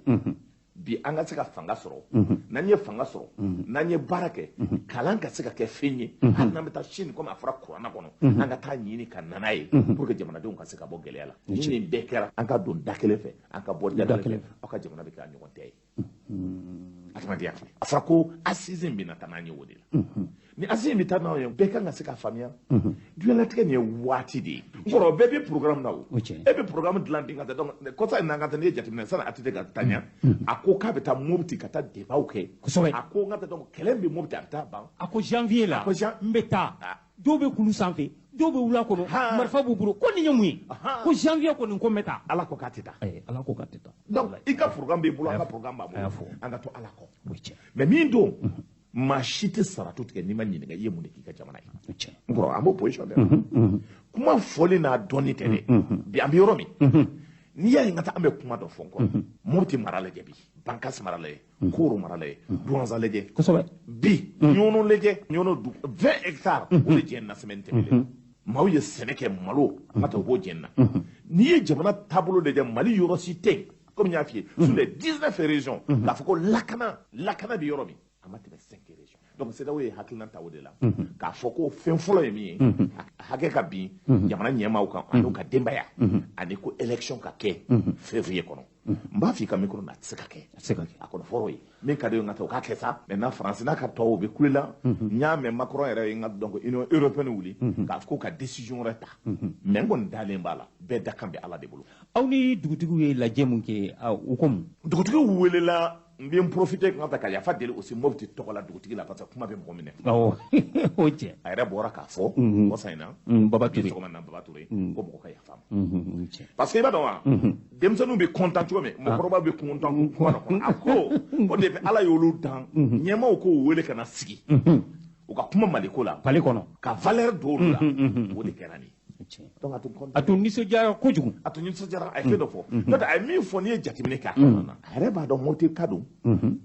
Bi, an ka se ka fanga sɔrɔ, n'an ye fanga sɔrɔ, n'an ye baara kɛ, kalan ka se ka kɛ fɛn ye, hali n'an bɛ taa sini, komi a fɔra kuranna kɔnɔ, an ka taa ɲini ka na n'a ye pour que jamanadenw ka se ka bɔ gɛlɛya la. Ni nin bɛɛ kɛra, an ka don da kelen fɛ, an ka bɔ da kelen fɛ, aw ka jamana bɛ kɛ a ɲɔgɔn tɛ ye. Adamadenya filɛ, a fɔra ko assise in bɛna taa n'an ye o de la. Ni assise in bɛ taa n'anw ye, bɛɛ kan ka se ka faamuya diɲɛlatigɛ nin ye waati de ye. N kɔrɔ, bɛɛ bɛ programme na, o e bɛ programme dilan den ka taa. Donc kɔsa in na, an ka taa, n'i ye jateminɛ, sani ATT ka taa ɲɛ, a ko k'a bɛ taa Mopti ka taa débat kɛ. A ko n ka taa, donc kɛlɛ min bɛ Mopti, a bɛ taa ban. A ko janvier la, n bɛ taa. Dɔw bɛ kulu sanfɛ, dɔw bɛ wula kɔnɔ, marifa b'u bolo, ko nin ye mun ye? Ko janvier kɔni, ko n bɛ taa. Ala ko k'a tɛ taa. Ala ko k'a tɛ taa. Donc i ka programme b'i bolo, an ka programme b'a bolo, an ka to Ala kɔ. Mais min don, maa si tɛ saratu tigɛ n'i ma ɲininka i ye mun de k'i ka jamana ye. N kɔrɔ, an b'o position de la. Kuma fɔli n'a dɔnni tɛ dɛ. Bi, an bɛ yɔrɔ min, n'i y'a ye n ka taa, an bɛ kuma dɔ fɔ n kɔrɔ. Mopti mara lajɛ bi, Bankass mara lajɛ, Koro mara lajɛ, Douentza lajɛ bi, Ɲɔnɔ lajɛ, Ɲɔnɔ du 20 hectares, o de jɛ na semaine tɛmɛnen. Maaw ye sɛnɛ kɛ malo an ka taa o b'o jɛni na. N'i ye jamana taabolo lajɛ, Mali yɔrɔ si tɛ yen, komi n y'a f'i ye, sur les 19 régions, k'a fɔ ko lakana bɛ yɔrɔ min, a ma tɛmɛ 5 régions. Donc CEDEAO ye hakilina ta o de la, k'a fɔ ko fɛn fɔlɔ ye min ye, hakɛ ka bin jamana ɲɛmaaw kan ani ka denbaya, ani ko élection ka kɛ février kɔnɔ. N b'a f'i ka micro na, a tɛ se ka kɛ. A kɔni fɔra o ye. Min ka di ye n ka taa o k'a kɛ sa. Maintenant France n'a ka tɔw bɛ kule la. N y'a mɛn Macron yɛrɛ ye n ka donc Union européenne wuli k'a fɔ ko ka décision wɛrɛ ta. Mais n kɔni dalen b'a la, bɛɛ dakan bɛ Ala de bolo. Aw ni dugutigiw ye lajɛ mun kɛ, u ko mun? Dugutigiw welela. N bɛ n profiter ka ta ka yafa deli aussi Mopti tɔgɔ la dugutigi la, parce que kuma bɛ mɔgɔ minɛ. Awɔ, o tiɲɛ. A yɛrɛ bɔra k'a fɔ. Kɔsa in na. Baba Touré. Sɔgɔma na Baba Touré. Ko mɔgɔ ka yafa ma. Parce que i b'a dɔn wa, denmisɛnninw bɛ content cogo min, mɔgɔkɔrɔbaw bɛ content kuma dɔ kɔnɔ. A ko depuis Ala y'olu dan, ɲɛmaaw k'o wele ka na sigi. U ka kuma Maliko la. Palais kɔnɔ. Ka valeur don olu la. O de kɛra nin ye. Donc a tun nisɔndiyara kojugu. A tun nisɔndiyara, a ye fɛn dɔ fɔ. N'o tɛ a ye min fɔ, n'i ye jateminɛ kɛ a kɔnɔna na, a yɛrɛ b'a dɔn Mopti ka don.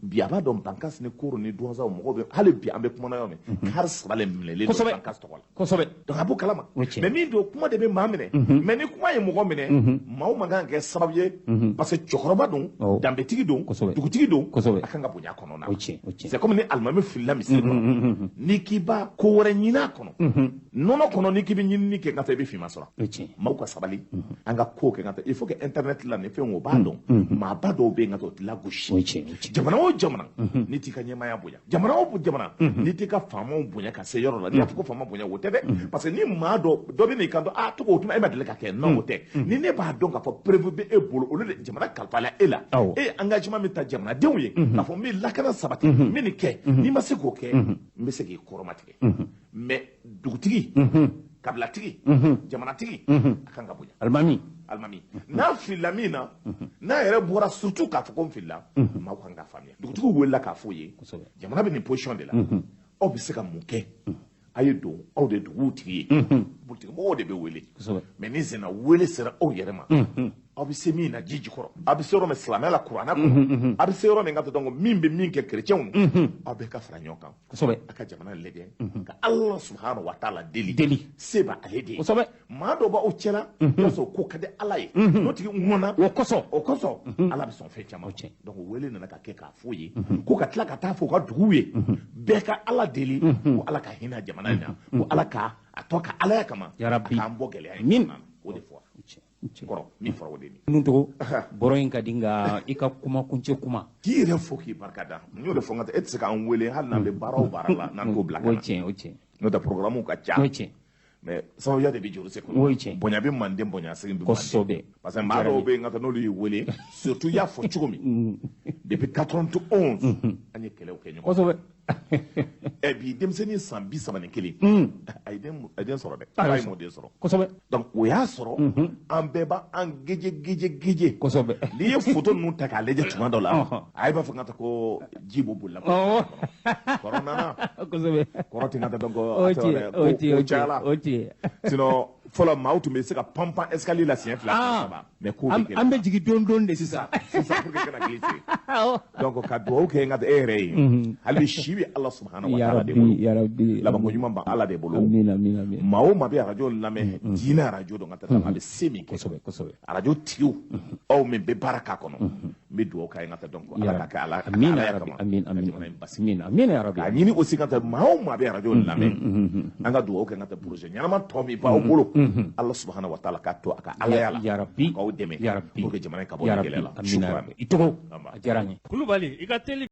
Bi a b'a dɔn Bankas ni Koro ni Duwanzaw mɔgɔw bɛ hali bi an bɛ kuma na yɔrɔ min, kari 3 le minɛlen don Bankas tɔgɔ la. Kosɛbɛ. Donc a b'o kalama. Mais min don, kuma de bɛ maa minɛ. Mais ni kuma ye mɔgɔ minɛ, maaw man kan ka kɛ sababu ye, parce que cɛkɔrɔba don, danbetigi don, dugutigi don, a kan ka bonya a kɔnɔ na. C'est comme ni alimami filila misiri kɔnɔ, n'i k'i b'a ko wɛrɛ ɲini a kɔnɔ, nɔnɔ kɔnɔ, n'i k'i bɛ ɲinini kɛ ka taa i bɛ finman sɔrɔ. Maaw ka sabali, an ka ko kɛ ka taa, il faut que internet la ni fɛn o b'a dɔn, maaba dɔw bɛ yen ka taa o tɛ lagosi. Jamana o jamana, n'i t'i ka ɲɛmaaya bonya, jamana o jamana, n'i t'i ka faamaw bonya ka se yɔrɔ la, n'i y'a fɔ ko faama bonya, o tɛ dɛ. Parce que ni maa dɔ bɛ n'i kanto, a tɔgɔ o tuma e ma deli ka kɛ, non o tɛ. Ni ne b'a dɔn k'a fɔ preuve bɛ e bolo, olu de jamana kalifa la e la, e ye engagement min ta jamanadenw ye, k'a fɔ n bɛ lakana sabati, n bɛ nin kɛ, n'i ma se k'o kɛ, n bɛ se k'i kɔrɔmatigɛ. Mais dugutigi, kabilatigi, jamanatigi, a kan ka bonya. Alimami. N'a filila min na, n'a yɛrɛ bɔra surtout k'a fɔ ko n filila, maaw kan k'a faamuya. Dugutigiw welela k'a f'u ye, jamana bɛ nin position de la, aw bɛ se ka mun kɛ? A ye don, aw de duguw tigi ye, politigimɔgɔw de bɛ wele. Mais ni senna wele sera aw yɛrɛ ma, aw bɛ se min na ji jukɔrɔ, aw bɛ se yɔrɔ min silamɛya la kuranɛ kɔnɔ, aw bɛ se yɔrɔ min ka to dɔn min bɛ min kɛ kerecɛnw, aw bɛɛ ka fara ɲɔgɔn kan. A ka jamana lajɛ, ka Ala subahana wa taala deli, se b'a ale de ye. Maa dɔ b'aw cɛla, i b'a sɔrɔ ko ka di Ala ye, n'o tigi ŋɔnna, o kosɔn Ala bɛ sɔn fɛn caman. Donc wele nana ka kɛ k'a f'o ye, ko ka tila ka taa fɔ u ka duguw ye, bɛɛ ka Ala deli, ko Ala ka hinɛ jamana in na, ko Ala ka a tɔ ka Alaya kama, a k'an bɔ gɛlɛya in kɔnɔna na. O de fɔra. Kɔrɔ min fɔra o de ye. Ninnu togo bɔrɔ in ka di, nka i ka kuma kuncɛ kuma. K'i yɛrɛ fo k'i barika da. N y'o de fɔ n ka taa, e tɛ se k'an wele hali n'an bɛ baara o baara la n'an t'o bila ka na. O tiɲɛ. N'o tɛ programme ka ca. O tiɲɛ. Mais sababuya de bɛ juru se kɔnɔ. O tiɲɛ. Bonya bɛ manden, bonya segin bɛ manden. Kosɛbɛ. Parce que maa dɔw bɛ yen ka taa n'olu y'i wele, surtout i y'a fɔ cogo min. Depuis 91 an ye kɛlɛw kɛ ɲɔgɔn fɛ. Kosɛbɛ. Ɛ bi denmisɛnnin san 31, a ye den sɔrɔ dɛ, a ye mɔden sɔrɔ. Kosɛbɛ. Donc o y'a sɔrɔ an bɛɛ b'an geje. Kosɛbɛ. N'i ye photo ninnu ta k'a lajɛ tuma dɔ la, a b'a fɔ ka taa ko ji b'o bolila. Kɔrɔ nana. Kosɛbɛ. Kɔrɔ tɛ ka taa donc o cayala. O tiɲɛ. Sinon fɔlɔ maaw tun bɛ se ka panpan escalier la siɲɛ 2 siɲɛ 3. Mais ko bɛ gɛlɛya. An bɛ jigin don don de sisan. Sisan pour que kana glisser. Donc ka dugawu kɛ n ka e yɛrɛ ye. Hali si bɛ Ala subahana wa taala de bolo. Ya Rabbi. Labanko ɲuman bɛ Ala de bolo. Amiina. Maa o maa bɛ arajo lamɛn, diinɛ arajo don ka taa a bɛ se min kɛ. Kosɛbɛ. Arajo tigiw, aw min bɛ baara k'a kɔnɔ, n bɛ dugawu k'a ye n ka taa donc Ala ka kɛ Ala kama. Amiina ya Rabbi. K'a ɲini aussi ka taa maa o maa bɛ arajo lamɛn, an ka dugawu kɛ n ka taa projet ɲɛnama tɔ min b'aw bolo, Ala subahana wa taala k'a to a ka Alaya la. Ya Rabbi. K'aw dɛmɛ. Ya Rabbi. Pour que jamana in ka bɔ nin gɛlɛya la. Amiina ya Rabbi. I tɔgɔ, a diyara n ye. Kulubali, i ka teli.